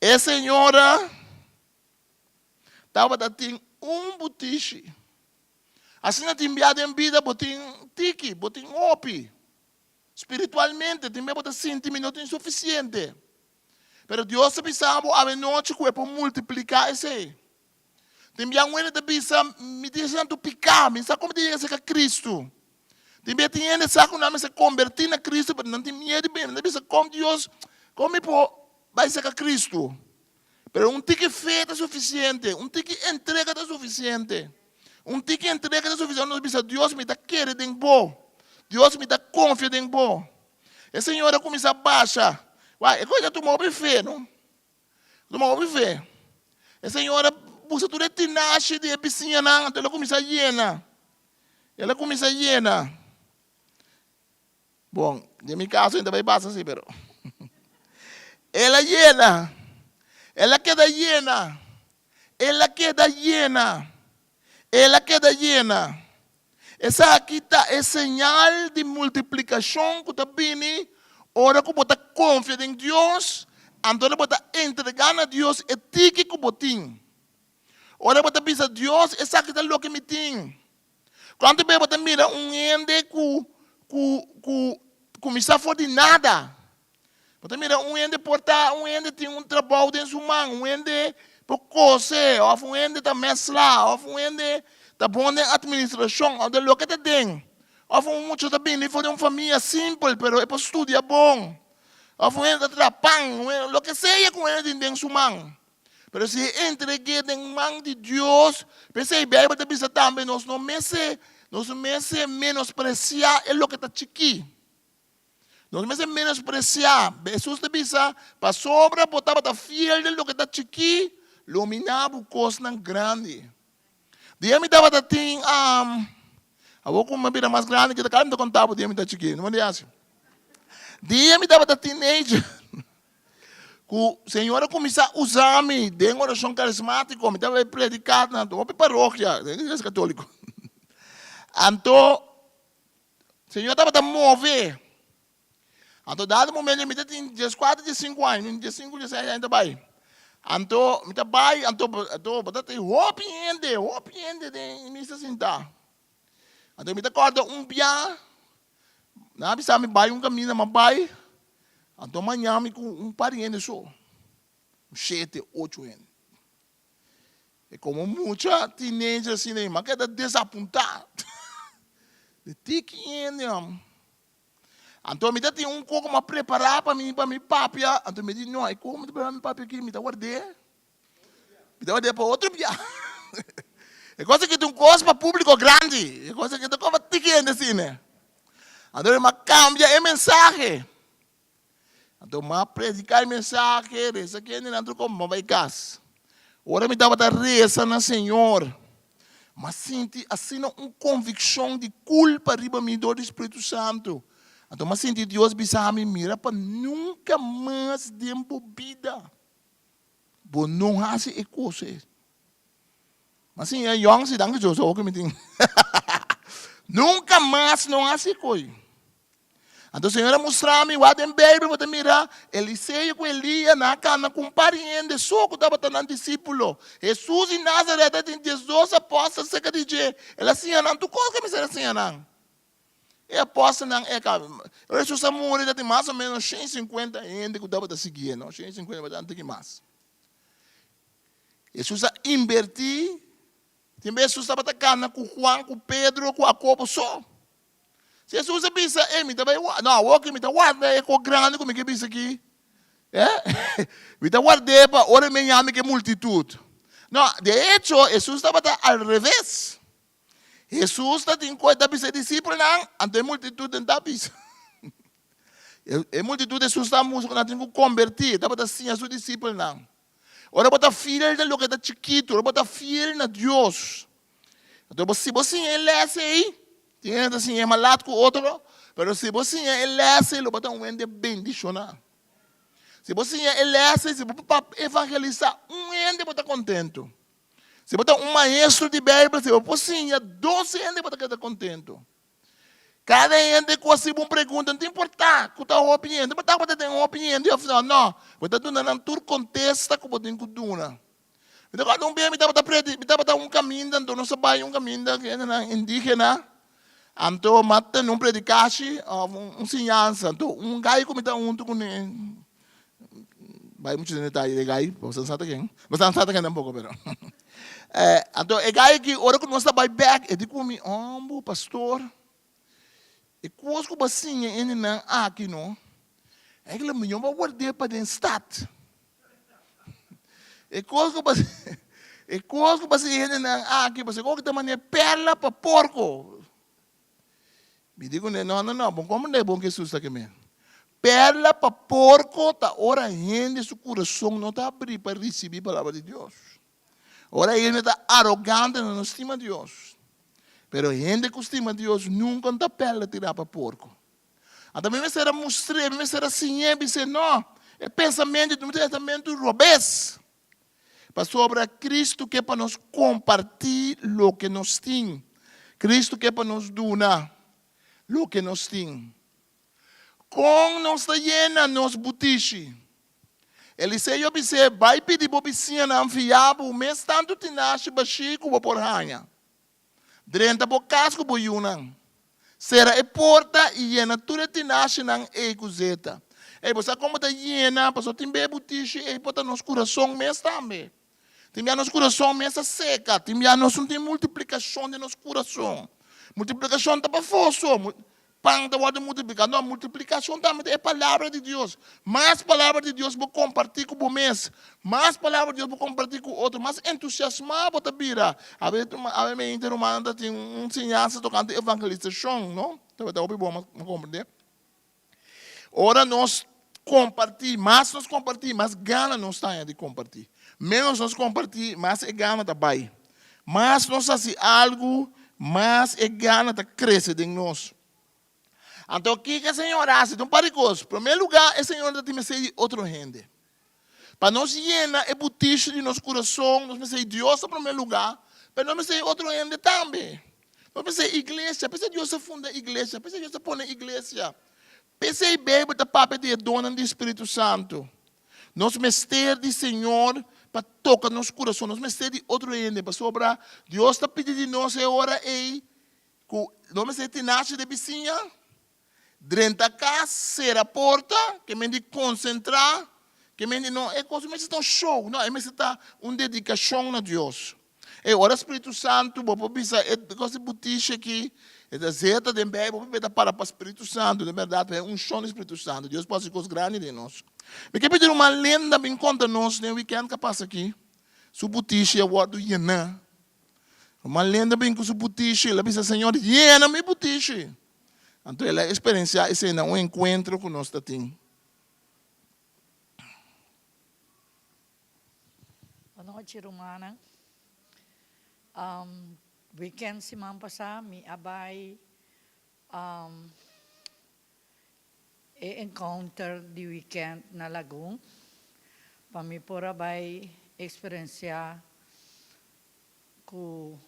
E señora tabata tin un butishi. Asina tin bia den bida bo tin tiki, bo tin hopi. Spiritualmente, tin bes bo ta sinti mi no tin sufisiente. Pero Dios ta bisa bo awenochi ku e por multipliká esei. Tin bia un hende ta bisa, Mi tin tantu piká, mi sa komo ta yega serka Kristu. Tin bia tin hende sa ku nan mester kombertí na Kristu, pero nan tin miedu di bini. Nan ta bisa, Kon Dios, kon mi por bai serka Kristu? Pero un tiki fe ta sufisiente, un tiki entrega ta sufisiente. Un tiki entrega ta sufisiente. Nos bisa, Dios, mi ta kere den Bo. Dios, mi ta konfia den Bo. E señor a kuminsá basha. Wak, e kos ta tuma hopi fe, no? Tuma hopi fe. E señor a buska tur e tinashi di e bisiñanan, anto el a kuminsá yena. El a kuminsá yena. Bon, den mi kaso e ta bai pasa si, pero el a yena, el a keda yena, el a keda yena, el a keda yena. Esaki ta e señal di multiplikashon ku ta bini ora ku bo ta konfia den Dios, anto ora bo ta entregá na Dios e tiki ku bo tin. Ora bo ta bisa Dios, esaki ta loke mi tin. Kuantu bes bo ta mira un hende ku ku ku kuminsá for di nada? Bo ta mira un hende por ta un hende tin un trabou den su man, un hende por kose òf un hende ta mèslá òf un hende ta bon den atministrashon òf den loke ta den. Òf un mucha ta bini for di un famia simpel pero e por studia bon. Òf un hende ta traha pan, loke sea ku un hende tin den su man. Pero si e entreg'é den man di Dios, p'esei Beibel ta bisa tambe nos no mester nos no mester menospresiá e loke ta chikí. Nos no mester menospresiá. Hesus ta bisa, Pasobra bo tabata fiel den loke ta chikí, lo mi na bo kosnan grandi. Dia mi tabata tin, awor ku mi a bira mas grandi, kita kaba mi ta konta bo dia mi ta chikí, no manda hasi. Dia mi tabata teenager. Ku Señor a kuminsá usa mi den orashon karismátiko, mi tabata bai prediká na hopi parokia den iglesia katóliko. Anto Señor tabata move. Anto dado momento mi ta tin dieskuater, diesinku aña, mi diesinku, dieseis aña ta bai. Anto mi ta bai, anto anto bo ta tin hopi hende, hopi hende den misa sintá. Anto mi ta kòrda un bia Nan a bisa mi bai un kaminda, m'a bai, anto maña mi ku un par di hende so, un shete, ocho hende. E komo mucha teenager asina ei, m'a keda desapuntá. Di tiki hende am. Anto mi ta tin un koko m'a prepará pa mi, pa mi papia, anto mi di, no, e koko mi ta prepará pa mi papia aki, mi ta ward'é. Mi ta ward'é pa otro bia. E kos aki ta un kos pa públiko grandi. E kos aki ta kos pa tiki hende asina. Anto mi a kambia e mensahe. Anto mi a prediká e mensahe, resa ku hendenan tur komo mi a bai kas. Ora mi tabata resa na Señor, mi a sinti asina un konvikshon di kulpa riba mi dor di Spiritu Santu. Anto mi a sinti Dios bisa mi, Mira pa nunka mas den bo bida Bo no hasi e kos ei. Ma si e yòn si danki Dios awor ku mi tin. Nunka mas no hasi e kos ei. Anto Señor a mustra mi wak den Beibel bo ta mira Eliseo ku Elia nan a kana ku un par di hende so ku tabata nan disípulo. Hesus di Nazaret a tin diesdos apòstel serka di dje. El a siña nan tur kos ku e mester a siña nan. E apòstelnan e ka. Ora Hesus a muri ta tin mas o ménos shen i sinkuenta hende ku tabata siguié, no? Shen i sinkuenta, bastante ki mas. Hesus a inbertí Tin bes Hesus tabata kana ku Juan, ku Pedro, ku Hakobo so. Si Hesus a bisa, Ey, mi ta bai wa, no, awor ki mi ta warda e kos grandi ku mi ke bisa aki. Eh? Mi ta ward'é pa ora mi yami ku e multitut. No, de echo, Hesus tabata al reves. Hesus ta tin ku e ta bisa e disipelnan, anto e multitut den ta bisa. E multitut Hesus ta mustra ku nan tin ku kombertí, e tabata siña su disipelnan. Ora bo ta fiel den loke ta chikitu, ora bo ta fiel na Dios, anto bo si bo siña e lès ei, tin hende ta siña e mas lat ku otro, pero si bo siña e lès ei lo bo ta un hende bendishoná. Si bo siña e lès ei, si bo por evangelisá un hende bo ta kontentu. Si bo ta un maestro di Beibel, si bo por siña dos hende bo ta keda kontentu. Kada hende ku hasi bo un pregunta, no ta importá ku ta hopi hende, bo tabata den hopi hende òf no, no, bo ta duna nan tur kontesta ku bo tin ku duna. Mi ta kòrda un bia mi tabata predi, mi tabata un kaminda, anto nos a bai un kaminda ku hendenan indígena, anto mi a tene un predikashi òf un siñansa, anto un gai ku mi ta huntu kuné, bai muchu den detaye di e gai, pasobra bo sa ta ken, bo sa ta ken tampoko pero anto e gai aki ora ku nos ta bai bek e di ku mi, hombo pastor, e kos ku bo a siña hendenan aki no, eigenlijk mi no bo a ward'é pa den stat. E kos ku bo e kos ku bo a siña hendenan aki, pasobra ku ta manera perla pa porko. Mi di kuné, No, no, no, bo komprendé bon ku Hesus ta kemé. Perla pa porko ta ora hende su kurason no ta abrí pa risibí palabra di Dios. Ora hende ta arogante, nan no stima Dios. Pero hende ku stima Dios nunka no ta perla tirá pa porko. Anto mi mester a mustr'é, mi mester a siñ'é, bis'é, No, e pensamentu ei ta un pensamentu robes. Pasobra Cristo ke pa nos kompartí loke nos tin. Cristo ke pa nos duna loke nos tin. Kon nos ta yena nos butishi? Eliseo a bis'é, Bai pidi bo bisiñanan fiá bo mes tantu tinashi bashí ku bo por haña. Drenta bo kas ku bo yunan. Sera e porta i yena tur e tinashinan ei ku zeta. Ei, bo sa kon bo ta yena? Pasobra tin bia e butishi ei por ta nos kurason mes tambe. Tin bia nos kurason mes a seka. Tin bia nos no tin multiplikashon den nos kurason. Multiplikashon ta pafó so. Pan ta wòrdu multipliká. No, multiplikashon tambe ta e palabra di Dios. Mas palabra di Dios bo kompartí ku bo mes, mas palabra di Dios bo kompartí ku otro, mas entusiasmá bo ta bira. Awe awe mi rumannan ta tin un siñansa tokante evangelisashon, no? Tabata hopi bon, mi komprendé. Ora nos kompartí, mas nos kompartí, mas gana nos ta haña di kompartí. Ménos nos kompartí, mas e gana ta bai. Mas nos hasi algu, mas e gana ta krese den nos. Anto kiko e Señor a hasi? Ta un par di kos. Promé lugá, e Señor ta tin mester di otro hende. Pa nos yena e butisho di nos kurason, nos mester Dios na promé lugá, pero nos mester otro hende tambe. Nos mester iglesia. P'esei Dios a funda iglesia, p'esei Dios a pone iglesia. P'esei Beibel ta papia di e donnan di Spiritu Santu. Nos mester di Señor pa toka nos kurason. Nos mester di otro hende, pasobra Dios ta pidi di nos e ora ei ku nos mester tinashi den bisiña. Drenta kas, sera porta, ke men di konsentrá, ke men di no, e kos no mester ta un show, no, e mester ta un dedikashon na Dios. E ora Spiritu Santu, bo por bisa e kos di butishi aki, e ta zeta den Beibel, bo ta para pa Spiritu Santu, den bèrdat, pa e unshon di Spiritu Santu. Dios por hasi kos grandi den nos. Mi ke pidi ruman Linda bin konta nos den wikènt ku a pasa aki, su butishi a wòrdu yená. Ruman Linda bin ku su butishi, el a bisa, Señor, yena mi butishi. Anto el a eksperensiá esei na un enkuentro ku nos ta tin. Anochi rumannan. Weekend siman pasá mi a bai e encounter di weekend na Lagun pa mi por a bai eksperensiá ku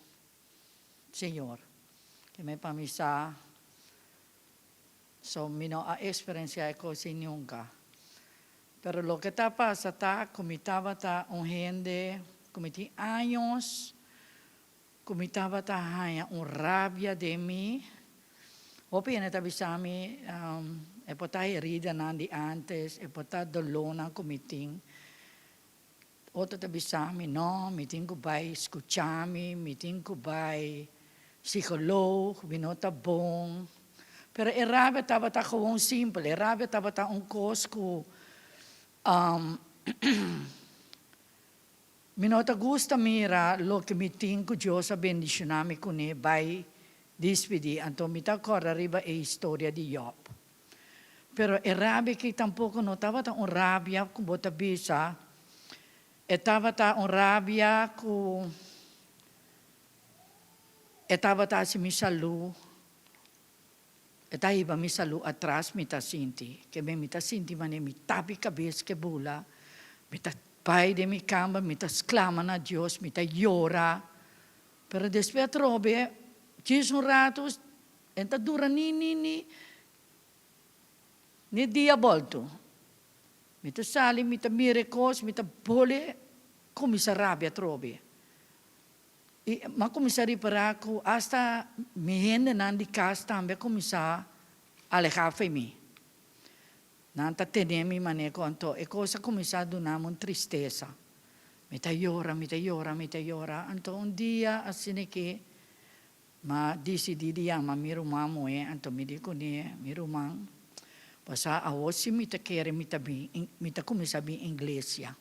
Señor. Ke mi pa mi sa so mi no a eksperensiá e kos ei nunka. Pero loke ta pasa ta ku mi tabata un hende ku mi tin años ku mi tabata haña un rabia den mi. Hopi hende ta bisa mi e por ta heridanan di antes, e por ta dolónan ku mi tin. Otro ta bisa mi, no, mi tin ku bai skucha mi, mi tin ku bai psikoloog, mi no ta bon. Pero e rabia tabata gewoon simpel, e rabia tabata un kos ku mi no ta gusta mira loke mi tin ku Dios a bendishoná mi kuné bai dispidí. Anto mi ta kòrda riba e historia di Jòb. Pero e rabia aki tampoko no tabata un rabia ku bo ta bisa, e tabata un rabia ku e tabata hasi mi salú, e ta hiba mi salú atras mi ta sinti. Ke men mi ta sinti manera mi tapi kabes ke bula, mi ta bai den mi kamba, mi ta sklama na Dios, mi ta yora. Pero despues atrobe djis un ratu E ta dura ni ni ni ni dia bolto. Mi ta sali, mi ta mira e kos, mi ta bole kuminsá rabia atrobe. I mi a kuminsá ripará ku asta mi hendenan di kas tambe a kuminsá alehá fo'i mi. Nan ta tene mi manera ku anto e kos a kuminsá duna mi un tristesa. Mi ta yora, mi ta yora, mi ta yora. Anto un dia asina ke M'a disidí di yama mi ruman muhé, anto mi di kuné, Mi ruman, pasá awor si mi ta kere mi ta bin, mi ta kuminsá bin inglesia.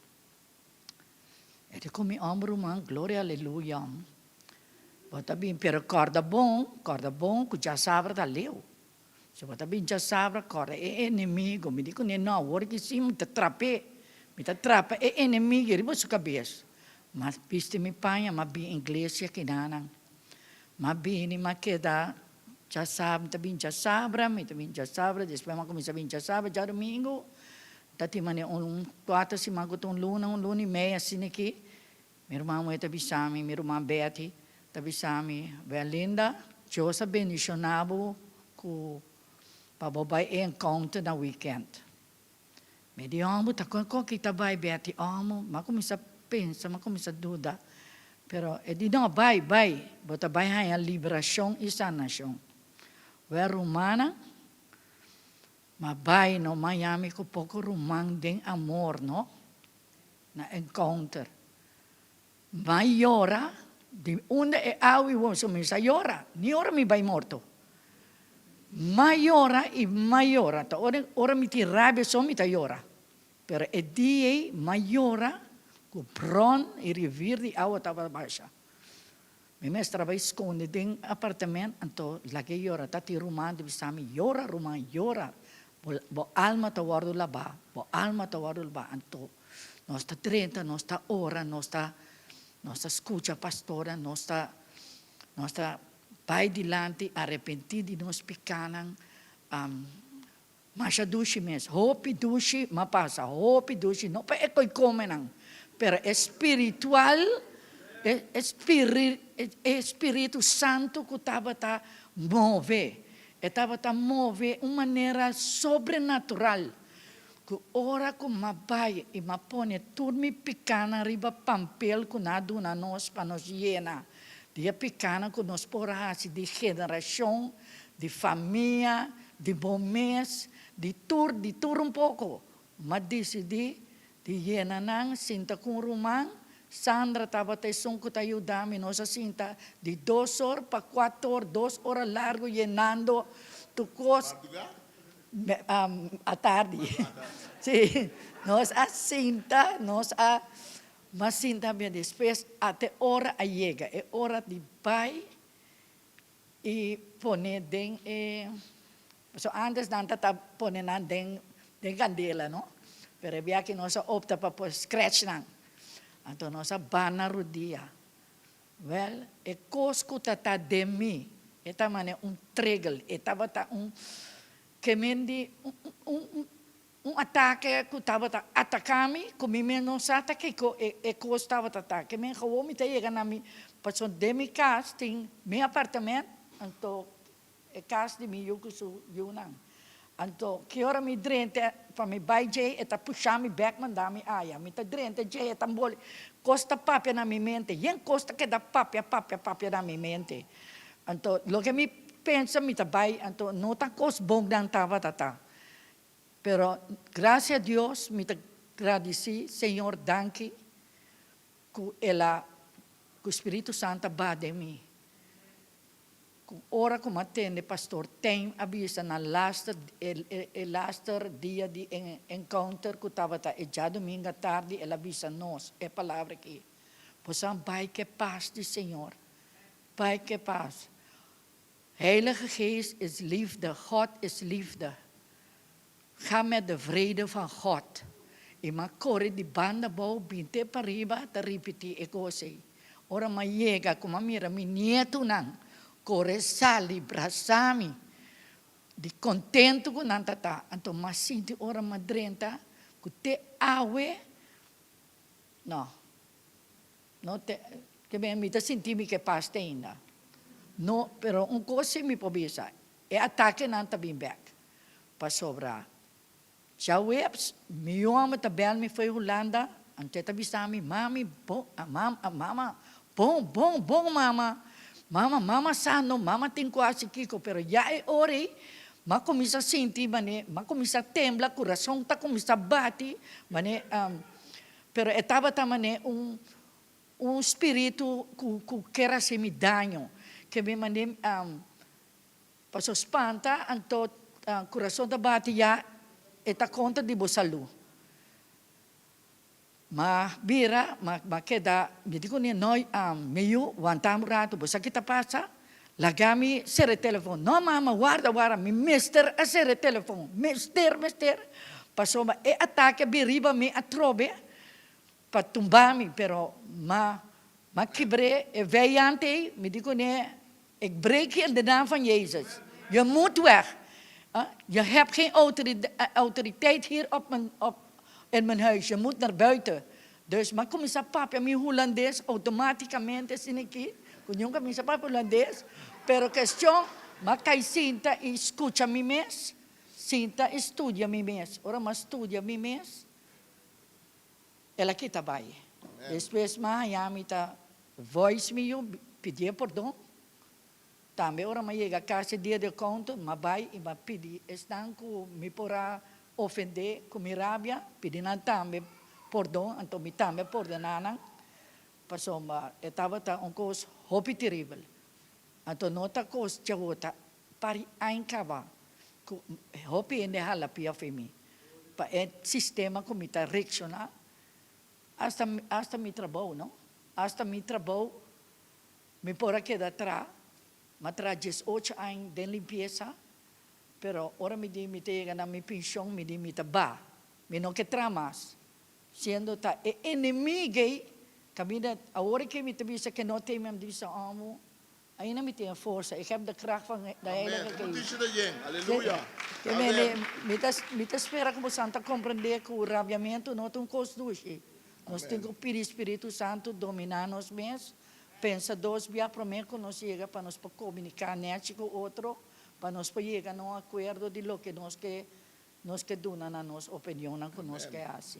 E di ku mi, Òm ruman, gloria aleluya, òm. Bo ta bin, pero kòrda bon, kòrda bon ku djasabra ta leu. Si bo ta bin djasabra, kòrda e enemigo. Mi di kuné, No, awor ki si mi ta trap'é, mi ta trapa e enemigo riba su kabes. M'a bisti mi paña, m'a bin inglesia kinanan. M'a bini, m'a keda djasabra, mi ta bin djasabra, mi ta bin djasabra, despues m'a kuminsá bin djasabra, djadumingu, ta tin manera un kuater siman ku ta un luna, un luna i mei asina aki, mi ruman muhé ta bisa mi, mi ruman Betty ta bisa mi, Belinda, Dios a bendishoná bo ku pa bo bai e encounter na weekend. Mi di hòmber, ta kon kon ki ta bai Betty? Hòmber, m'a kuminsá pensa, m'a kuminsá duda. Pero e di, No, bai, bai, bo ta bai haña liberashon i sanashon. Wèl rumannan, m'a bai no Miami ku poko ruman den amor, no, na encounter. M'a yora di unda e awi wou kuminsá yora, ni ora mi bai morto. M'a yora i m'a yora, ta ora ora mi tin rabia so mi ta yora, pero e dia ei m'a yora ku bron i rivir di awa tabata basha. Mi mester a bai skonde den apartament, anto lag'é yora, ta tin ruman ta bisa mi, yora ruman, yora, bo bo alma ta wòrdu labá, bo alma ta wòrdu labá, anto Nos ta drenta, nos ta ora, nos ta nos ta skucha pastornan, nos ta nos ta bai dilanti arepentí di nos pikánan. Masha dushi mes, hopi dushi m'a pasa, hopi dushi, no pa e koi komenan, pero e spiritual, e e e spiritu santu ku tabata move, e tabata move un manera sobrenatural. Ku ora ku m'a bai i m'a pone tur mi pikánan riba pampel ku nan a duna nos pa nos yena di e pikánan ku nos por a hasi di generashon, di famia, di bo mes, di tur, di tur un poko, m'a disidí di yena nan sinta ku un ruman, Sandra tabata esun ku ta yuda mi, nos a sinta di dos or pa kuater or, dos ora largu yenando tur kos. Atardi. Sí, nos a sinta, nos a mas sinta bien despues ate ora a yega, e ora di bai i pone den e, pasobra antes nan ta ta pone nan den den kandela no, pero e biaha aki nos a opta pa por scratch nan, anto nos a bana rudia. Wèl, e kos ku ta ta den mi, e ta manera un tregel, e tabata un kemen di un un atake ku tabata ataká mi, ku mi mes no sa ta kiko e kos tabata ta. Kemen gewoon mi ta yega na mi, pasobra den mi kas tin mi apartament, anto E kas di mi yu ku su yunan. Anto, ki ora mi drenta pa mi bai djei, e ta pusha mi bèk manda mi aya. Mi ta drenta djei, e ta mboli. Kos ta papia na mi mente. Yen kos ta keda papia, papia, papia na mi mente. Anto, loke mi pensa mi ta bai, anto no ta kos bon nan tabata ta. Pero, grasia Dios, mi ta gradisí, Señor, danki. ku el a, ku Spiritu Santu a baha den mi. Ku ora ku mi a tende Pastor Tein a bisa na laster, e laster dia di encounter ku tabata e djadumingu atardi, el a bisa nos e palabra aki, Boso a bai ku e pas di Señor, bai ku e pas. Heilige Geest is liefde, God is liefde. Ga met de vrede van God. I m'a kore di banda bou bin te pariba ta ripití e kos ei. Ora m'a yega ku m'a mira mi nietunan kore sali brasa mi di kontentu ku nan ta ta. Anto m'a sinti ora m'a drenta ku te awe no no te ke mi ta sinti mi ke pas te ainda. No pero un kos si mi por bisa e atakenan ta bin bèk. Pasobra djaweps mi yòmber ta bèl mi fo'i Hulanda, anto e ta bisa mi, Mami, bo, mama, bon, bon, bon mama, mama, mama sa no, mama tin ku hasi kiko, pero ya e ora ei m'a kuminsá sinti manera, m'a kuminsá tembla, kurason ta kuminsá bati, manera, pero e tabata manera un, un spiritu ku, ku ker hasi mi daño, ke mi manera. Paso spanta anto kurason ta bati ya e ta kontra di bo salu. Ma bira ma ma keda mi di kuné no mi yu wanta un ratu bo sa ki ta pasa laga mi sera e telefon no mama warda warda mi mester a sera e telefon mester mester pasobra e atake a bin riba mi atrobe pa tumba mi pero ma ma kibr'é e vijand ei mi di kuné Ik breek je in de naam van Jezus. Je moet weg. Je hebt geen autoriteit hier op mijn, op, in mijn huis. Je moet naar buiten. Dus m'a kuminsá papia mi hulandes outomátikamente asina aki, ku nunka mi sa papia hulandes, pero kestion m'a kai sinta i skucha mi mes, sinta i studia mi mes. Ora m'a studia mi mes, El a kita bai. Despues m'a haña mi ta voice mi yu pidié pordon. Tambe ora m'a yega kas e dia di encounter, m'a bai i m'a pidi esnan ku mi por a ofendé ku mi rabia, pidi nan tambe pordon, anto mi tambe a pordoná nan, pasobra e tabata un kos hopi teribel. Anto no ta kos djawota Pari ain kaba ku hopi hende hala pia fe mi pa e sistema ku mi ta reakshoná, asta asta mi trabou no, asta mi trabou mi por a keda tra, m'a traha diesocho ain den limpiesa, pero ora mi di mi ta yega na mi penshon mi di mi ta ba, mi no ke traha mas, siendo ta e enemigei kaminda awor ke mi ta bisa ke no tei mi a bisa omo Ainda mi tin e forsa, ik heb de kracht van de Heilige Geest. Mi ta mi ta spera ku bosan ta komprendé ku rabiamentu no ta un kos dushi. Nos tin ku pidi Spiritu Santu dominá nos mes, pensa dos bia promé ku nos yega pa nos por komuniká nèchi ku otro, pa nos por yega na un akuerdo di loke nos ke Nos ke duna na nos opinionnan ku nos ke hasi.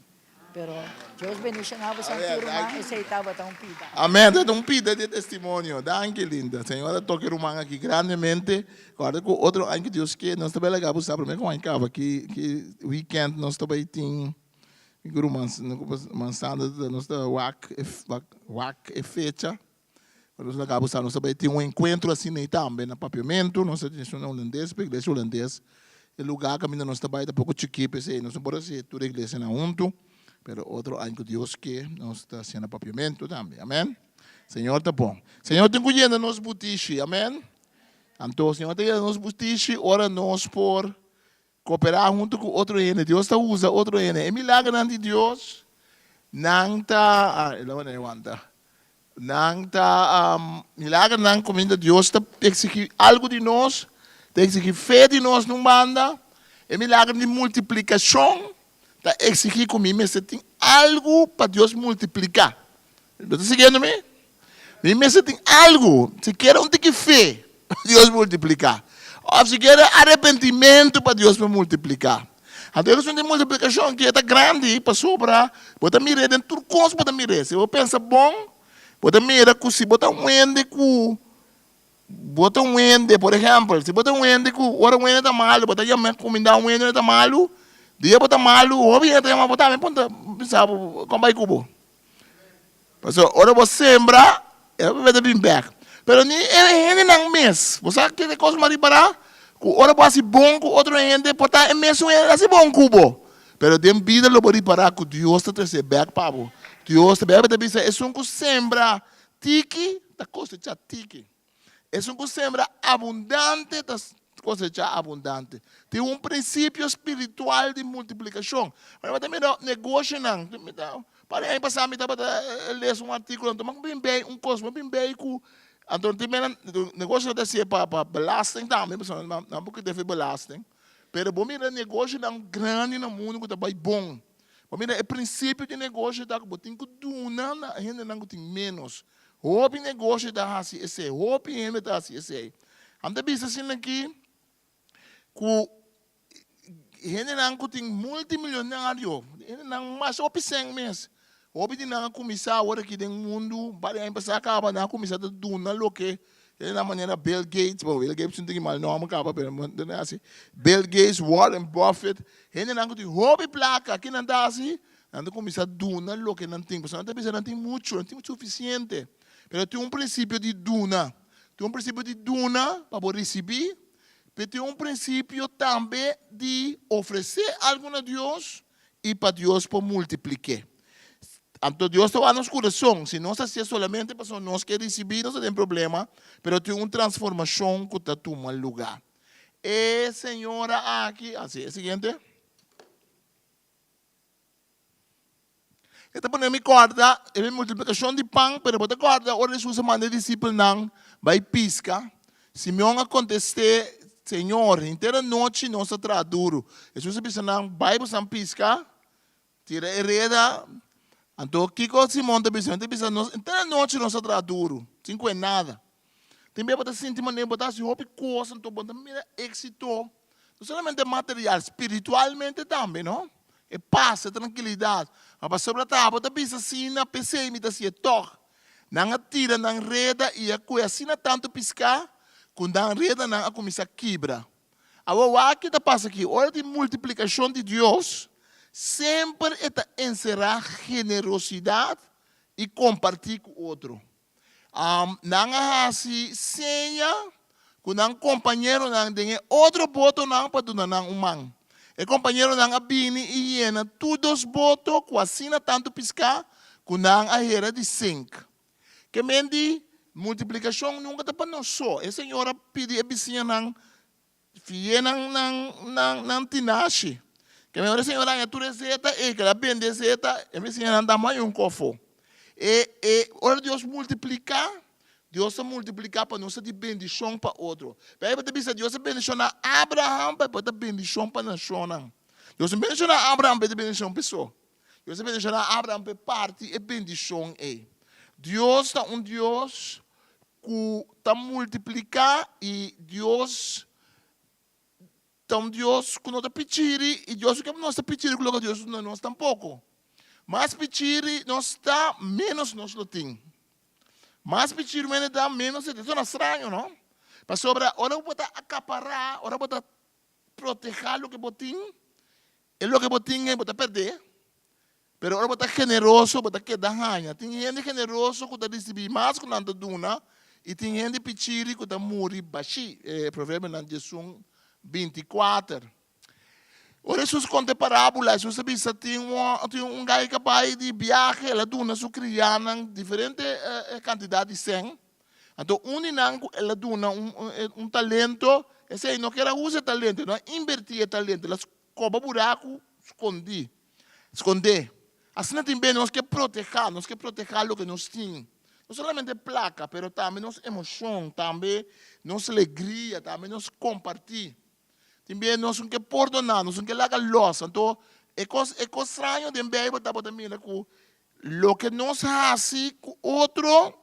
Pero Dios bendishoná bo santu ruman, esei tabata un pida. Amen, ta un pida di testimonio. Danki Linda. Señor a toka e ruman aki grandemente. Kòrda ku otro aña ku Dios ke nos ta bai laga bo sa promé ku aña kaba ki ki weekend nos ta bai tin ku ruman ruman Sandra nos ta wak e wak e fecha. Pero nos laga bo sa, nos ta bai tin un enkuentro asina ei tambe na Papiamentu, nos ta tin esun na Hulandes, pa iglesia Hulandes e lugá kaminda nos ta bai ta poko chikí, p'esei nos no por hasi tur e iglesianan huntu, pero otro aña ku Dios ke nos ta hasié na Papiamentu tambe, amèn. Señor ta bon. Señor tin ku yena nos butishi, amèn. Anto Señor ta yena nos butishi ora nos por Kooperá huntu ku otro hende. Dios ta usa otro hende. E milagernan di Dios, nan ta, ah, e lo wanta. Nan ta milagernan kuminda Dios ta eksigí algu di nos, ta eksigí fe di nos na un banda. E milager di multiplikashon ta eksigí ku mi mester tin algu pa Dios multipliká. Bo ta siguiendo mi? Mi mester tin algu, sikiera un tiki fe pa Dios multipliká, òf sikiera arepentimentu pa Dios por multipliká. Anto e kuestion di multiplikashon ki e ta grandi pasobra bo ta mir'é den tur kos bo ta mir'é. Si bo pensa bon, bo ta mira ku si bo ta un hende ku bo ta un hende, por ehèmpel, si bo ta un hende ku ora un hende ta malu bo ta yama kumindá un hende ta malu, dia bo ta malu hopi hende ta yama bo tambe puntra bisa bo kon bai ku bo. Pasobra ora bo sembra, e hopi ta bin bek. Pero ni e hendenan mes. Bo sa kiko e kos ku mi a ripará? Ku ora bo hasi bon ku otro hende, por ta e mesun hende ta hasi bon ku bo. Pero den bida lo bo ripará ku Dios ta trese bek pa bo. Dios ta, Beibel ta bisa, esun ku sembra tiki, ta kosechá tiki. Esun ku sembra abundante ta kosechá abundante. Tin un prinsipio spiritual di multiplikashon. Ora bo ta mira negoshonan, mi ta par di aña pasá mi tabata lesa un artíkulo, anto mi bin bei un kos, mi bin bei ku anto tin mira negoshonan ta hasié pa pa belasting tambe, pasobra nan nan por kita efe belasting. Pero bo mira negoshonan grandi na mundu ku ta bai bon. Bo mira e prinsipio di negosho ta ku bo tin ku duna na hendenan ku tin ménos. Hopi negoshi ta hasi esei, hopi hende ta hasi esei. Am ta bisa asina aki ku hendenan ku tin multimilionario, hendenan mas hopi sèn mes, hopi di nan a kuminsá awor aki den mundu, un par di aña pasá kaba nan a kuminsá ta duna loke hendenan manera Bill Gates, bon Bill Gates no tin mal nòmber kaba pero nan a hasi, Bill Gates, Warren Buffett, hendenan ku tin hopi plaka, ki nan ta hasi? Nan ta kuminsá duna loke nan tin, pasobra nan ta bisa nan tin muchu, nan tin sufisiente. Pero tin un prinsipio di duna. Tin un prinsipio di duna pa bo risibí, pero tin un prinsipio tambe di ofresé algu na Dios i pa Dios por multiplik'é. Anto Dios ta wak nos kurason. Si nos hasié solamente pasobra nos ke risibí, nos ta den problema, pero tin un transformashon ku ta tuma lugá. E señora aki, así, e siguiente. E ta pone mi kòrda e multiplikashon di pan, pero bo ta kòrda ora Hesus a manda e disipelnan bai piska? Simeon a kontest'é, Señor, henter anochi nos a traha duru. Hesus a bisa nan, Bai bosan piska, tira e reda. Anto kiko Simon ta bisa? E ta bisa, Henter anochi nos a traha duru, sin kue nada. Tin bia bo ta sinti manera bo ta hasi hopi kos anto bo ta mira éksito, no solamente material, spiritualmente tambe, no? E pas, e trankilidat. Ma pasobra ta bo ta bisa asina, p'esei mi ta hasié tòg. Nan a tira nan reda i a kue asina tantu piská ku nan redanan a kuminsá kibra. Awor wak ke ta pasa aki, ora di multiplikashon di Dios, semper e ta enserá generosidat i kompartí ku otro. Nan a hasi seña ku nan kompañeronan den e otro botonan pa duna nan un man. E kompañeronan a bini i yena tur dos boto ku asina tantu piská ku nan a hera di sink. Ke men di multiplikashon nunka ta pa nos so. E Señor a pidi e bisiñanan Fié nan nan nan nan tinashi. Ke mehor e señor haña tur e zeta ei, ke el a bende e zeta, e bisiña nan ta mai un kofo. E e ora Dios multipliká, Dios ta multipliká pa nos ta di bendishon pa otro. Beibel ta bisa Dios a bendishoná Abraham pa e por ta bendishon pa nashonnan. Dios no bendishoná Abraham pa e ta bendishon pa e so. Dios a bendishoná Abraham pa e parti e bendishon ei. Dios ta un Dios ku ta multipliká i Dios ta un Dios ku no ta pichiri i Dios no ke pa nos ta pichiri ku loke Dios duna nos tampoko. Mas pichiri nos ta, ménos nos lo tin. Mas pichiri un hende ta, ménos e tin. Esei ta straño, no? Pasobra ora bo ta akapará, ora bo ta protehá loke bo tin, e loke bo tin ei bo ta pèrdè. Pero ora bo ta generoso, bo ta keda haña. Tin hende generoso ku ta risibí mas ku nan ta duna, i tin hende pichiri ku ta muri bashí. E Proverbionan diesun, 24. Ora Hesus konta e parábula, Hesus a bisa, Tin un, tin un gai ku a bai di biahe, el a duna su kriánan diferente kantidat di sèn. Anto un di nan ku el a duna un, un talento, esei no kier a usa e talento, e no a inbertí e talento, el a koba buraku skondí. Skondé. Asina tin be nos ke protehá, nos ke protehá loke nos tin. No solamente plaka, pero tambe nos emoshon, tambe nos legria, tambe nos kompartí. Tin be nos no ke pordoná, nos no ke laga lòs. Anto e kos e kos straño den Beibel ta bo ta mira ku loke nos hasi ku otro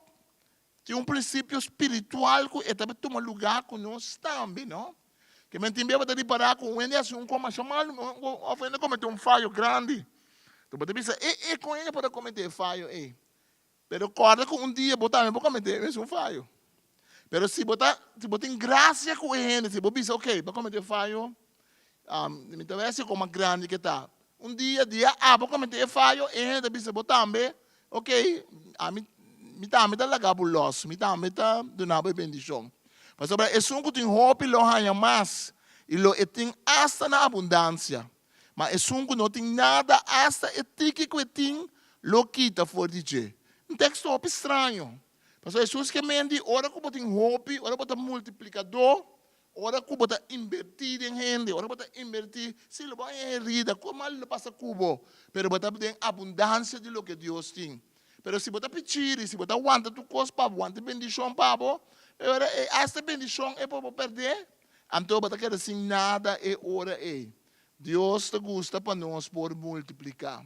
Tin un prinsipio spiritual ku e ta tuma lugá ku nos tambe, no? Ke men tin bia bo ta ripará ku un hende hasi un kos masha malu òf un hende kometé un fayo grandi. Enton bo ta bisa, E, e kon hende por a kometé e fayo ei? Pero kòrda ku un dia bo tambe por kometé e mesun fayo. Pero si bo ta, si bo tin grasia ku e hende, si bo bisa, oke, bo a kometé fayo, mi ta wak si kon mas grandi ke ta. Un dia, dia abo kometé e fayo, e hende ta bisa bo tambe. Ok, ami, mi tambe ta laga bo lòs, mi tambe ta duna bo e bendishon. Pasobra esun ku tin hopi lo haña mas, i lo e tin asta na abundansia. Ma esun ku no tin nada, asta e tiki ku e tin lo kita for di dje. Un teksto hopi straño. Pasobra Hesus ke men di ora ku bo tin hopi, ora bo ta multiplikadó, ora ku bo ta inbertí den hende, ora bo ta inbertí, sí, lo bo haña herida, ku mal lo pasa ku bo, pero bo ta den abundansia di loke Dios tin. Pero si bo ta pichiri, si bo ta wanta tur kos pa bo, wanta e bendishon pa bo, e ora ei asta e bendishon ei por bo pèrdè, anto bo ta keda sin nada e ora ei. Dios ta gusta pa nos por multipliká.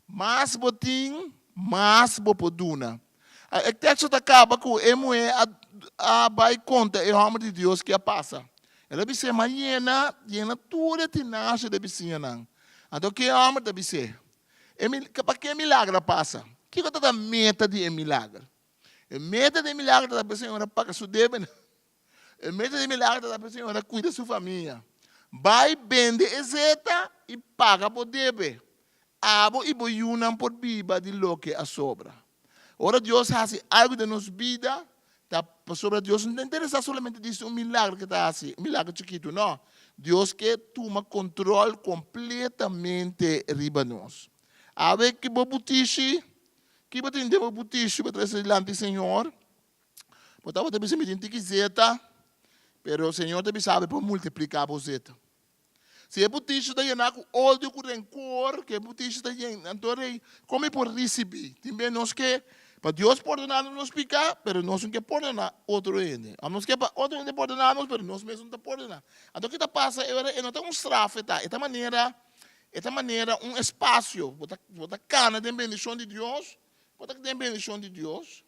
Mas bo tin, mas bo por duna. E teksto ta kaba ku e muhé a a bai konta e hòmber di Dios ke a pasa. El a bis'é, Ma yena, yena tur e tinasha di e bisiñanan. Anto ke e hòmber ta bis'é, E mi, pa ke milager a pasa? Kiko ta ta meta di e milager? E meta di e milager ta ta pa e señora paga su debenan. E meta di milager ta pa e señora cuida su famia. Bai bende e zeta y paga bo debe. Abo y bo yunan por biba di loke a sobra. Ora Dios haci algo den nos bida, ta pasobra Dios no ta interesa solamente di un milager ke ta haci, un milager chikitu, no. Dios ke tuma control completamente riba nos. Awe ki bo butishi, ki bo tin den bo butishi bo trece dilanti Señor? Bo tabata bisa mi tin tiki zeta, pero Señor ta bisa bo pa multiplica bo zeta. Si e butishi ta yená ku odio, ku renkor, ku e butishi ta yen, anto rei, kon mi por risibí? Tin bes nos ke pa Dios pordoná nos nos piká, pero nos no ke pordoná otro hende. Òf nos ke pa otro hende pordoná nos, pero nos mes no ta pordoná. Anto ke ta pasa e ora e no ta un straf e ta, e ta manera, e ta manera un espasio. Bo ta, bo ta kana den bendishon di Dios, bo ta den bendishon di Dios,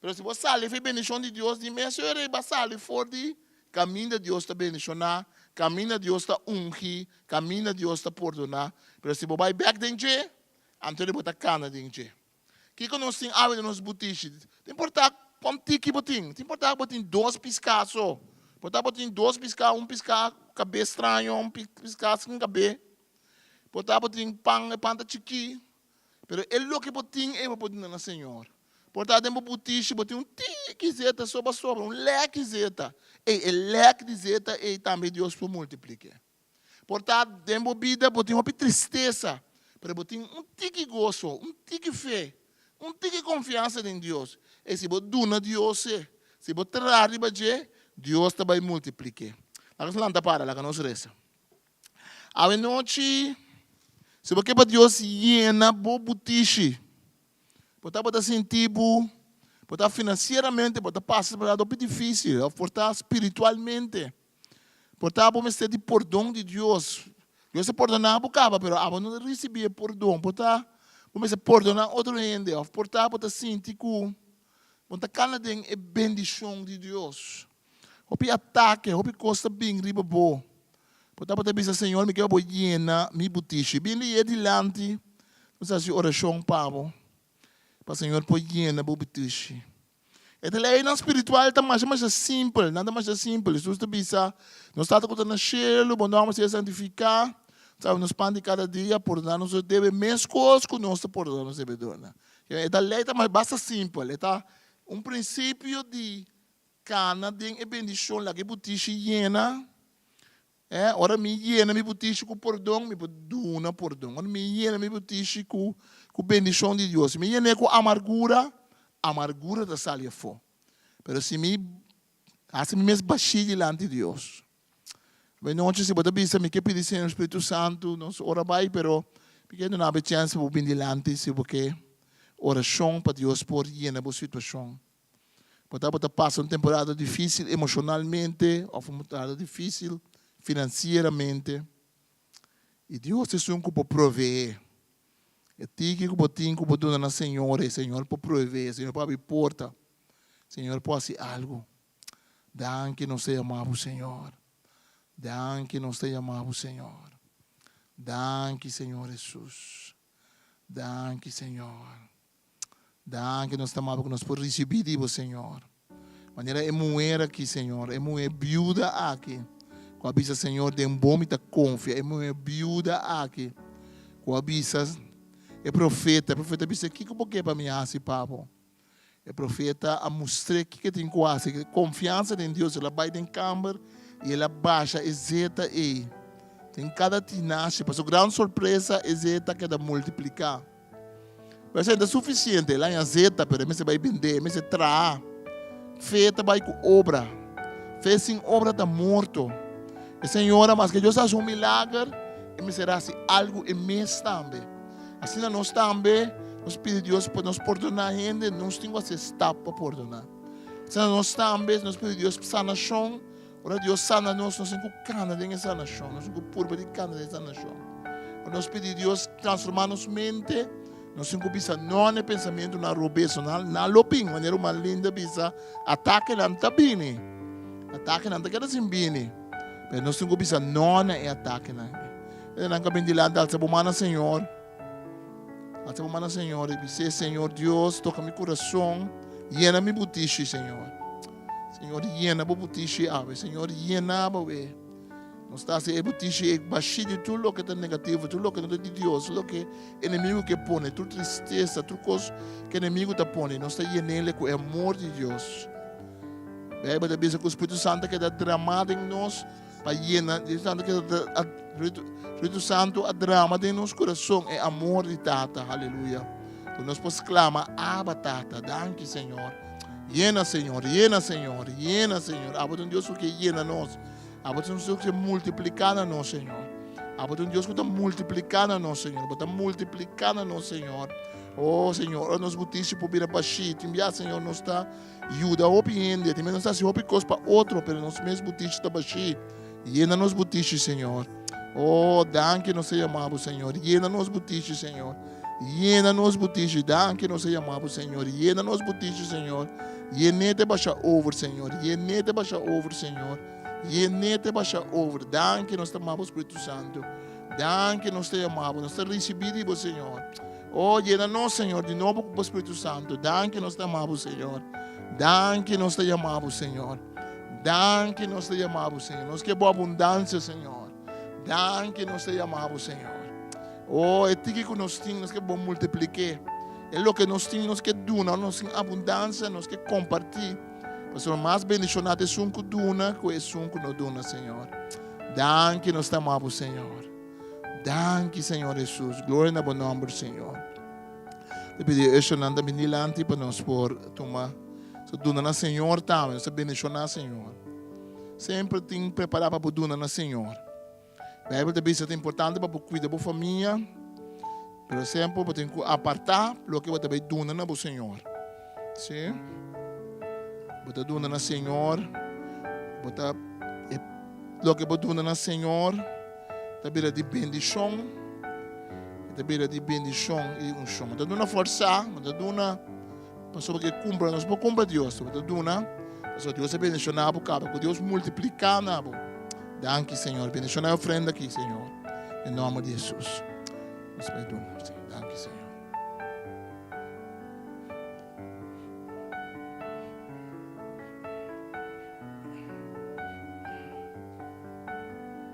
Pero si bo sali for e bendishon di Dios, di mes ora ei bo a sali for di kaminda Dios ta bendishoná, kaminda Dios ta ungi, kaminda Dios ta pordoná. Pero si bo bai bèk den dje, anto bo ta kana den dje. Kiko nos tin awe den nos butishi? Ta importá kon tiki bo tin. Ta importá bo tin dos piská so. Por ta bo tin dos piská, un piská ku kabes straño, un piská sin kabes. Por ta bo tin pan, e pan ta chikí. Pero e loke bo tin ei bo por duna na Señor. Por ta den bo butishi bo tin un tiki zeta so ba sobra, un lèki zeta. Ei, e lèk di zeta ei tambe Dios por multiplik'é. Por ta den bo bida bo tin hopi tristesa, pero bo tin un tiki goso, un tiki fe, un tiki konfiansa den Dios. Ei, si bo duna Dios e, si bo traha riba dje, Dios ta bai multiplik'é. Laga nos lanta para, laga nos resa. Awe nochi, si bo ke pa Dios yena bo butishi, bo tabata sinti bo, bo ta finansieramente, bo ta pasa por algo hopi difisil, of por ta spiritualmente, por ta bo mester di pordon di Dios. Dios a pordona bo kaba, pero abo no ta risibi e pordon. Por ta bo mester pordona otro hende, of por ta bo ta sinti ku bo ta kana den e bendishon di Dios. Hopi atake, hopi kos ta bin riba bo. Bo tabata bisa, Señor, mi ke pa bo yena mi butishi. Bin lié dilanti, nos hasi orashon pa bo, pa Señor por yena bo butishi. E ta leinan spiritual ta masha masha simpel, nan ta masha simpel. Hesus ta bisa, Nos Tata ku ta na shelu, bo nòmber sea santifiká, traha nos pan di kada dia, pordoná nos debe meskos ku nos ta pordoná nos debedornan. E ta lei ta basta simpel, e ta un prinsipio di Kana den e bendishon, laga e butishi yena. Eh, ora mi yena mi butishi ku pordon, mi por duna pordon. Ora mi yena mi butishi ku ku bendishon di Dios. Si mi yen'é ku amargura, amargura ta sali afó. Pero si mi hasi mi mes bashí dilanti Dios, Awe si bo ta bisa mi ke pidi Señor Spiritu Santu nos ora bai pero mi ke duna bo e chèns pa bo bin dilanti si bo ke orashon pa Dios por yena bo situashon. Bo tabata pasa un temporada difísil emoshonalmente òf un temporada difísil finansieramente. I Dios ta esun ku por proveé. E tiki ku bo tin ku bo duna na Señor, e Señor por proveé, Señor por abri porta, Señor por hasi algu. Danki nos ta yama bo Señor. Danki nos ta yama bo Señor. Danki Señor Hesus. Danki Señor. Danki nos ta maba ku nos por risibí di bo, Señor. Manera e muher aki, Señor, e muher biuda aki, ku a bisa, Señor, den bo mi ta konfia. E muher biuda aki ku a bisa, E profeta, e profeta a bisa, Kiko bo ke pa mi hasi pa bo? E profeta a mustr'é kiko e tin ku hasi. Konfiansa den Dios, el a bai den kamber i el a basha e zeta ei den kada tinashi. Pa su gran sorpresa, e zeta a keda multipliká. Pero esei no ta sufisiente, el a haña zeta, pero e mester bai bendé, e mester traha. Fe ta bai ku obra. Fe sin obra ta morto. E señora, maske Dios a hasi un milager, e mester hasi algu e mes tambe. Asina nos tambe, nos pidi Dios pa nos pordoná hende, nos tin ku hasi e stap pa pordoná. Asina nos tambe, nos pidi Dios sanashon, ora Dios sana nos, nos tin ku kana den e sanashon, nos tin ku purba di kana den e sanashon. Ora nos pidi Dios transformá nos mente, nos tin ku bisa no na e pensamentunan robes, nan lo bin, manera ruman Linda bisa, atakenan ta bini, atakenan ta keda sin bini, pero nos tin ku bisa no na e atakenan. E nan ka bin dilanti, alsa bo man na Señor. Alsa bo man na Señor i bis'é, Señor Dios, toka mi kurason, yena mi butishi, Señor. Señor, yena bo butishi awe. Señor, yena bo awe. Nos ta hasi e butishi e bashí di tur loke ta negativo, tur loke no ta di Dios, tur loke enemigo ke pone, tur tristesa, tur kos ke enemigo ta pone. Nos ta yen'é ku e amor di Dios. Beibel ta bisa ku Spiritu Santu ta keda dramá den nos. Pa yena, Spiritu Santu a, Spiritu Santu a drama den nos kurason e amor di Tata, aleluya. Ku nos por sklama, Abba Tata, danki Señor. Yena Señor, yena Señor, yena Señor. Abo ta un Dios ku ke yena nos. Abo ta un Dios ku ke multipliká na nos, Señor. Abo ta un Dios ku ta multipliká na nos, Señor. Bo ta multipliká na nos, Señor. Oh, Señor, ora nos butishi por bira bashí. Tin bia, Señor, nos ta Yuda hopi hende, tin nos hasi hopi kos pa otro, pero nos mes butishi ta bashí. Yena nos butishi, Señor. Oh, danki nos ta yama bo, Señor. Yena nos butishi, Señor. Yena nos butishi. Danki nos ta yama bo, Señor. Yena nos butishi, Señor. Yen'é te basha over, Señor. Yen'é te basha over, Señor. Yen'é te basha over. Danki nos ta yama bo, Spiritu Santu. Danki nos ta yama bo. Nos ta risibí di bo, Señor. Oh, yena nos, Señor, di nobo ku bo Spiritu Santu. Danki nos ta ama bo, Señor. Danki nos ta yama bo, Señor. Danki nos ta yama bo, Señor. Nos ke bo abundansia, Señor. Danki nos ta yama bo, Señor. Oh, e tiki ku nos tin, nos ke bo multipliké. E loke nos tin, nos ke duna. Nos tin abundansia, nos ke kompartí. Pasobra mas bendishoná ta esun ku duna ku esun ku no duna, Señor. Danki nos ta ama bo, Señor. Danki Señor Jesus. Gloria na bo nomber Señor. Te pidi ushernan ta bin dilanti pa nos por tuma so duna na Señor tambe. Nos ta bendiciona Señor. Semper tin prepara pa bo duna na Señor. Bijbel ta bisa ta importante pa bo cuida bo famia, pero semper bo tin cu aparta loke bo ta bay duna na bo Señor. Sí. Bo ta duna na Señor. Bo ta loke bo duna na Señor ta bira di bendishon. E ta bira di bendishon i unshon. Bo ta duna forsá, bo ta duna pasobra ke kumpra. Nos por kumpra Dios. Bo ta duna pasobra Dios a bendishoná bo kaba. Ku Dios multipliká na bo. Danki Señor. Bendishoná e ofrenda aki, Señor. Den nòmber di Hesus. Nos bai duna. Danki Señor.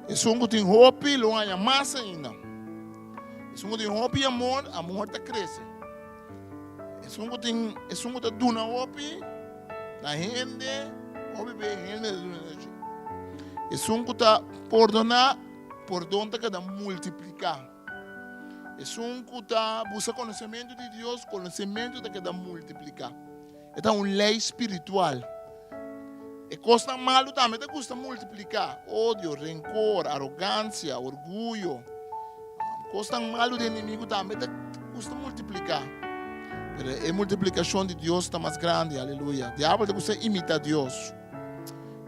Esun ku tin hopi lo haña mas ainda. Esun ku tin hopi amor, amor ta krese. Esun ku tin, esun ku ta duna hopi na hende, hopi be hende ta duna na dje. Esun ku ta pordoná, pordon ta keda multipliká. Esun ku ta buska konosementu di Dios, konosementu ta keda multipliká. E ta un lei spiritual. E kosnan malu tambe ta gusta multipliká, odio, renkor, arogansia, orguyo. Kosnan malu di enemigu tambe ta gusta multipliká. Pero e multiplikashon di Dios ta mas grandi, aleluya. Diabel ta gusta imitá Dios.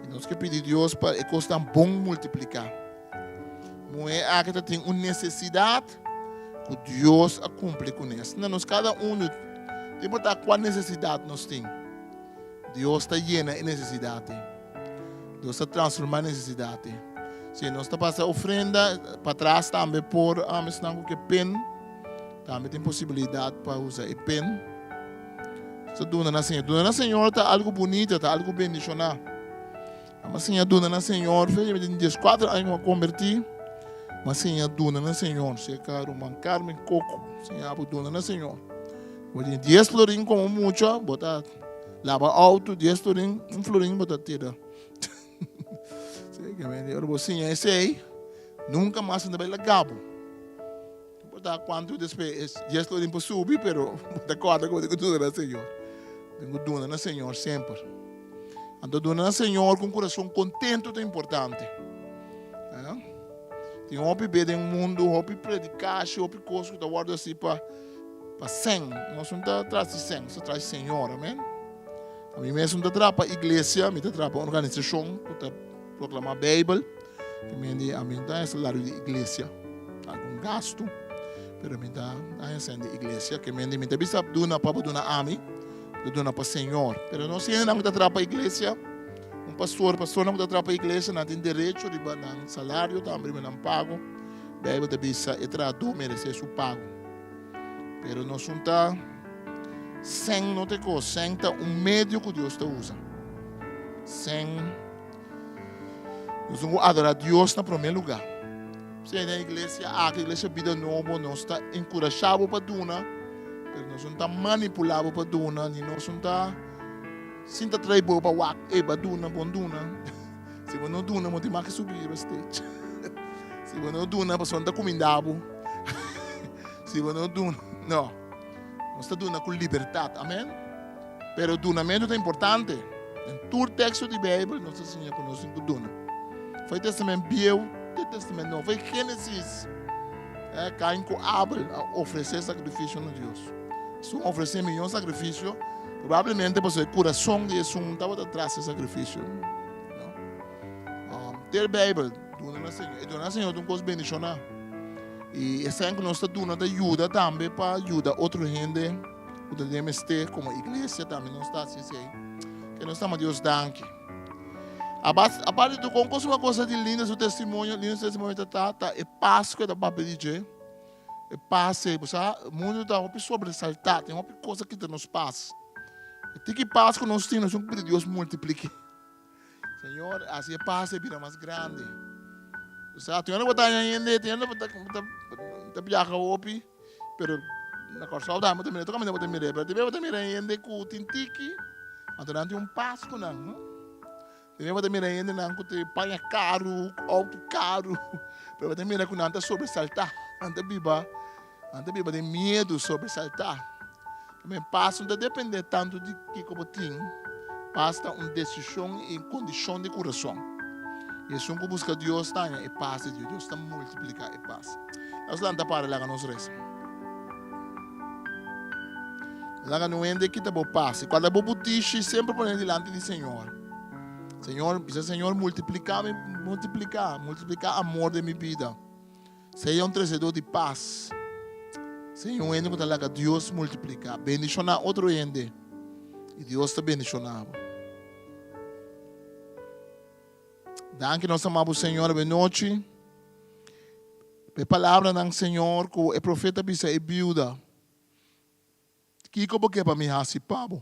I nos ke pidi Dios pa e kosnan bon multipliká. Muhé aki ta tin un nesesidat ku Dios a kumpli kuné. Asina nos kada unu, no importá kua nesesidat nos tin, Dios ta yena e nesesidat ei. Dios ta transformá e nesesidat ei. Si nos ta pasa ofrenda patras tambe por esnan ku ke pen, tambe tin posibilidat pa usa e pen. Nos ta duna na Señor. Duna na Señor ta algu bunita, ta algu bendishoná. Amo a siña duna na Señor fe, mi tin dieskuater aña ku a kombertí. M'a siña duna na Señor. Serka ruman Carmen Coco siña bo duna na Señor. Bo tin dies florin komo mucha, bo ta laba outo, dies florin, un florin bo ta tira. Ora bo siña esei, nunka mas nan ta bai laga bo. No importa kuantu despues dies florin por subi, pero bo ta kòrda ku bo tin ku duna na Señor. Bo tin ku duna na Señor semper. Anto duna na Señor ku un kurason kontentu ta importante. Tin hopi be den mundu, hopi predikashi, hopi kos ku ta wòrdu hasi pa pa sèn. Nos no ta tras di sèn, nos ta tras di Señor, amen. Ami mes no ta traha pa iglesia, mi ta traha pa un organisashon ku ta proklamá Beibel. Te mende ami no ta haña salario di iglesia, algun gastu, pero mi ta haña sèn di iglesia. Ke mende mi ta bisa duna pa bo duna ami, mi ta duna pa Señor. Pero nos hendenan ku ta traha pa iglesia, Un pastor, pastornan ku ta traha pa iglesia nan tin derecho riba nan salario tambe riba nan pago. Beibel ta bisa e trahadó meresé su pago. Pero nos un ta sèn no ta e kos, sèn ta un medio ku Dios ta usa. Sèn nos tin ku adorá Dios na promé lugá. P'esei den iglesia aki, Iglesia Bida Nobo, nos ta enkurashá bo pa duna, pero nos no ta manipulá bo pa duna, ni nos no ta Sin ta trae bo pa wak e ba duna bon duna. Si bo no duna bo tin mas ke subi riba stage. Si bo no duna pasobra no ta kuminda bo. Si bo no duna no. Nos ta duna ku libertat amen. Pero dunamentu ta importante. Den tur teksto di Beibel nos ta siña ku nos tin ku duna. Fo'i Testament Bieu te Testament Nobo. Fo'i Genesis Kain ku Abel a ofresé sakrifisio na Dios. Esun ofresé mihó sakrifisio, probablemente pasobra e kurason di esun tabata tras e sakrifisio. No? Ter Beibel, duna na Señor. E duna na Señor ta un kos bendishoná. I esei ku nos ta duna ta yuda tambe pa yuda otro hende ku ta den mester komo iglesia tambe nos ta hasi esei. Ke nos ta ama Dios danki. Aparte di tur kon kos un cosa di Linda su testimonio, Linda su testimonio ta ta ta e pas ku e ta papia di dje. E pas ei, bo sa, mundu ta hopi sobresaltá, tin hopi kos a kita nos pas. E tiki pas ku nos tin, nos tin ku pidi Dios multipliké. Señor, hasi e pas ei bira mas grandi. Bo sa, tin ora bo ta haña hende, tin ora bo ta ta biaha hopi, pero na Kòrsou tambe bo ta mira, tur kaminda bo ta mira, pero tin bes bo ta mira hende ku tin tiki, anto nan tin un pas ku nan, no? Tin bo ta mira hendenan ku ta paña karu, outo karu, pero bo ta mira ku nan ta sobresaltá, nan ta biba, nan ta biba den miedu, sobresaltá. Tambe pas no ta dependé tantu di kiko bo tin, pas ta un desishon i un kondishon di kurason. I esun ku buska Dios ta haña e pas di Dios, Dios ta multipliká e pas. Nos lanta para i laga nos resa. Laga no hende kita bo pas. I kual ta bo butishi semper pone dilanti di Señor. Señor, bisa Señor, multipliká mi, multipliká, multipliká amor den mi bida. Sea un tresedor di pas. Sea un hende ku ta laga Dios multipliká. Bendishoná otro hende i Dios ta bendishoná bo. Danki nos ama bo Señor awe nochi. Pa e palabranan Señor ku e profeta bisa e biuda. Kiko bo ke pa mi hasi pa bo?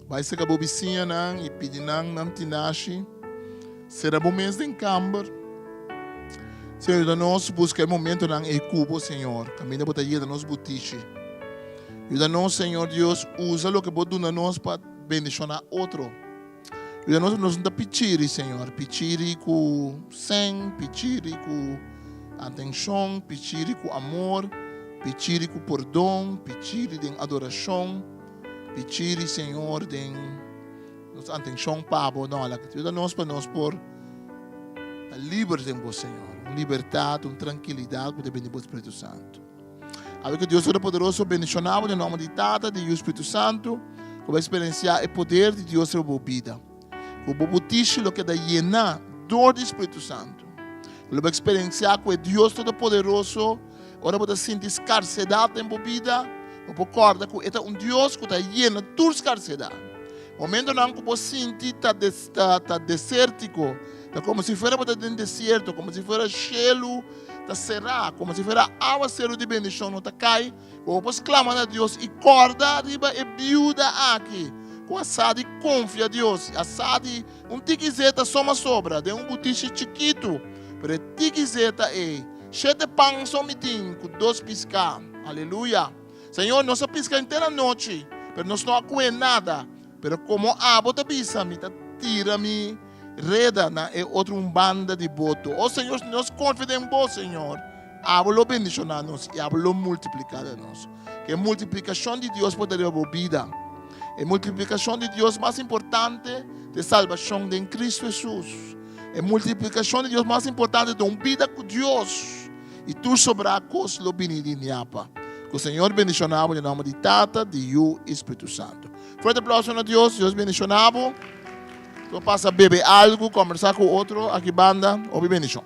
Bai seka bo bisiñanan i pidi nan nan tinashi. Sera bo mes den kamber. Señor, yuda nos buska e momentonan ei ku bo, Señor, kaminda bo ta yena nos butishi. Yuda nos, Señor Dios, usa loke bo duna nos pa bendishoná otro. Yuda nos, nos no ta pichiri, Señor, pichiri ku sèn, pichiri ku atenshon, pichiri ku amor, pichiri ku pordon, pichiri den adorashon, pichiri, Señor, den nos atenshon pa Bo. No, yuda nos pa nos por ta liber den Bo, Señor. Un libertat, un trankilidat ku ta bini di Bo Spiritu Santu. Awe ku Dios Todopoderoso bendishoná bo den nòmber di Tata, di Yu, Spiritu Santu, ku bo eksperensiá e poder di Dios riba bo bida. Ku bo butishi lo keda yená dor di Spiritu Santu. Ku lo bo eksperensiá ku e Dios Todopoderoso, ora bo ta sinti skarsedat den bo bida, bo por kòrda ku e ta un Dios ku ta yena tur skarsedat. Momentonan ku bo sinti ta ta desértiko, ta komo si fuera bo ta den desierto, komo si fuera shelu ta será, komo si fuera awaseru di bendishon no ta kai, bo por sklama na Dios i kòrda riba e biuda aki. Ku a sa di konfia Dios, a sa di un tiki zeta so m'a sobra den un butishi chikitu, pero e tiki zeta ei, shete pan so mi tin ku dos piská. Aleluya! Señor, nos a piska henter anochi, pero nos no a kue nada. Pero komo abo ta bisa, mi ta tira mi reda na e otro un banda di boto. O Señor, si nos konfia den bo, Señor, abo lo bendishoná nos i abo lo multipliká den nos. Ku e multiplikashon di Dios por ta riba bo bida. E multiplikashon di Dios mas importante ta e salbashon den Kristu Hesus. E multiplikashon di Dios mas importante ta un bida ku Dios. I tur sobrá kos lo bini di niapa. Ku Señor bendishoná bo den nòmber di Tata, di Yu i Spiritu Santu. Fuerte aplauso na Dios. Dios bendishoná bo. Bo pasa bebe algu, kombersá ku otro aki banda. Hopi bendishon.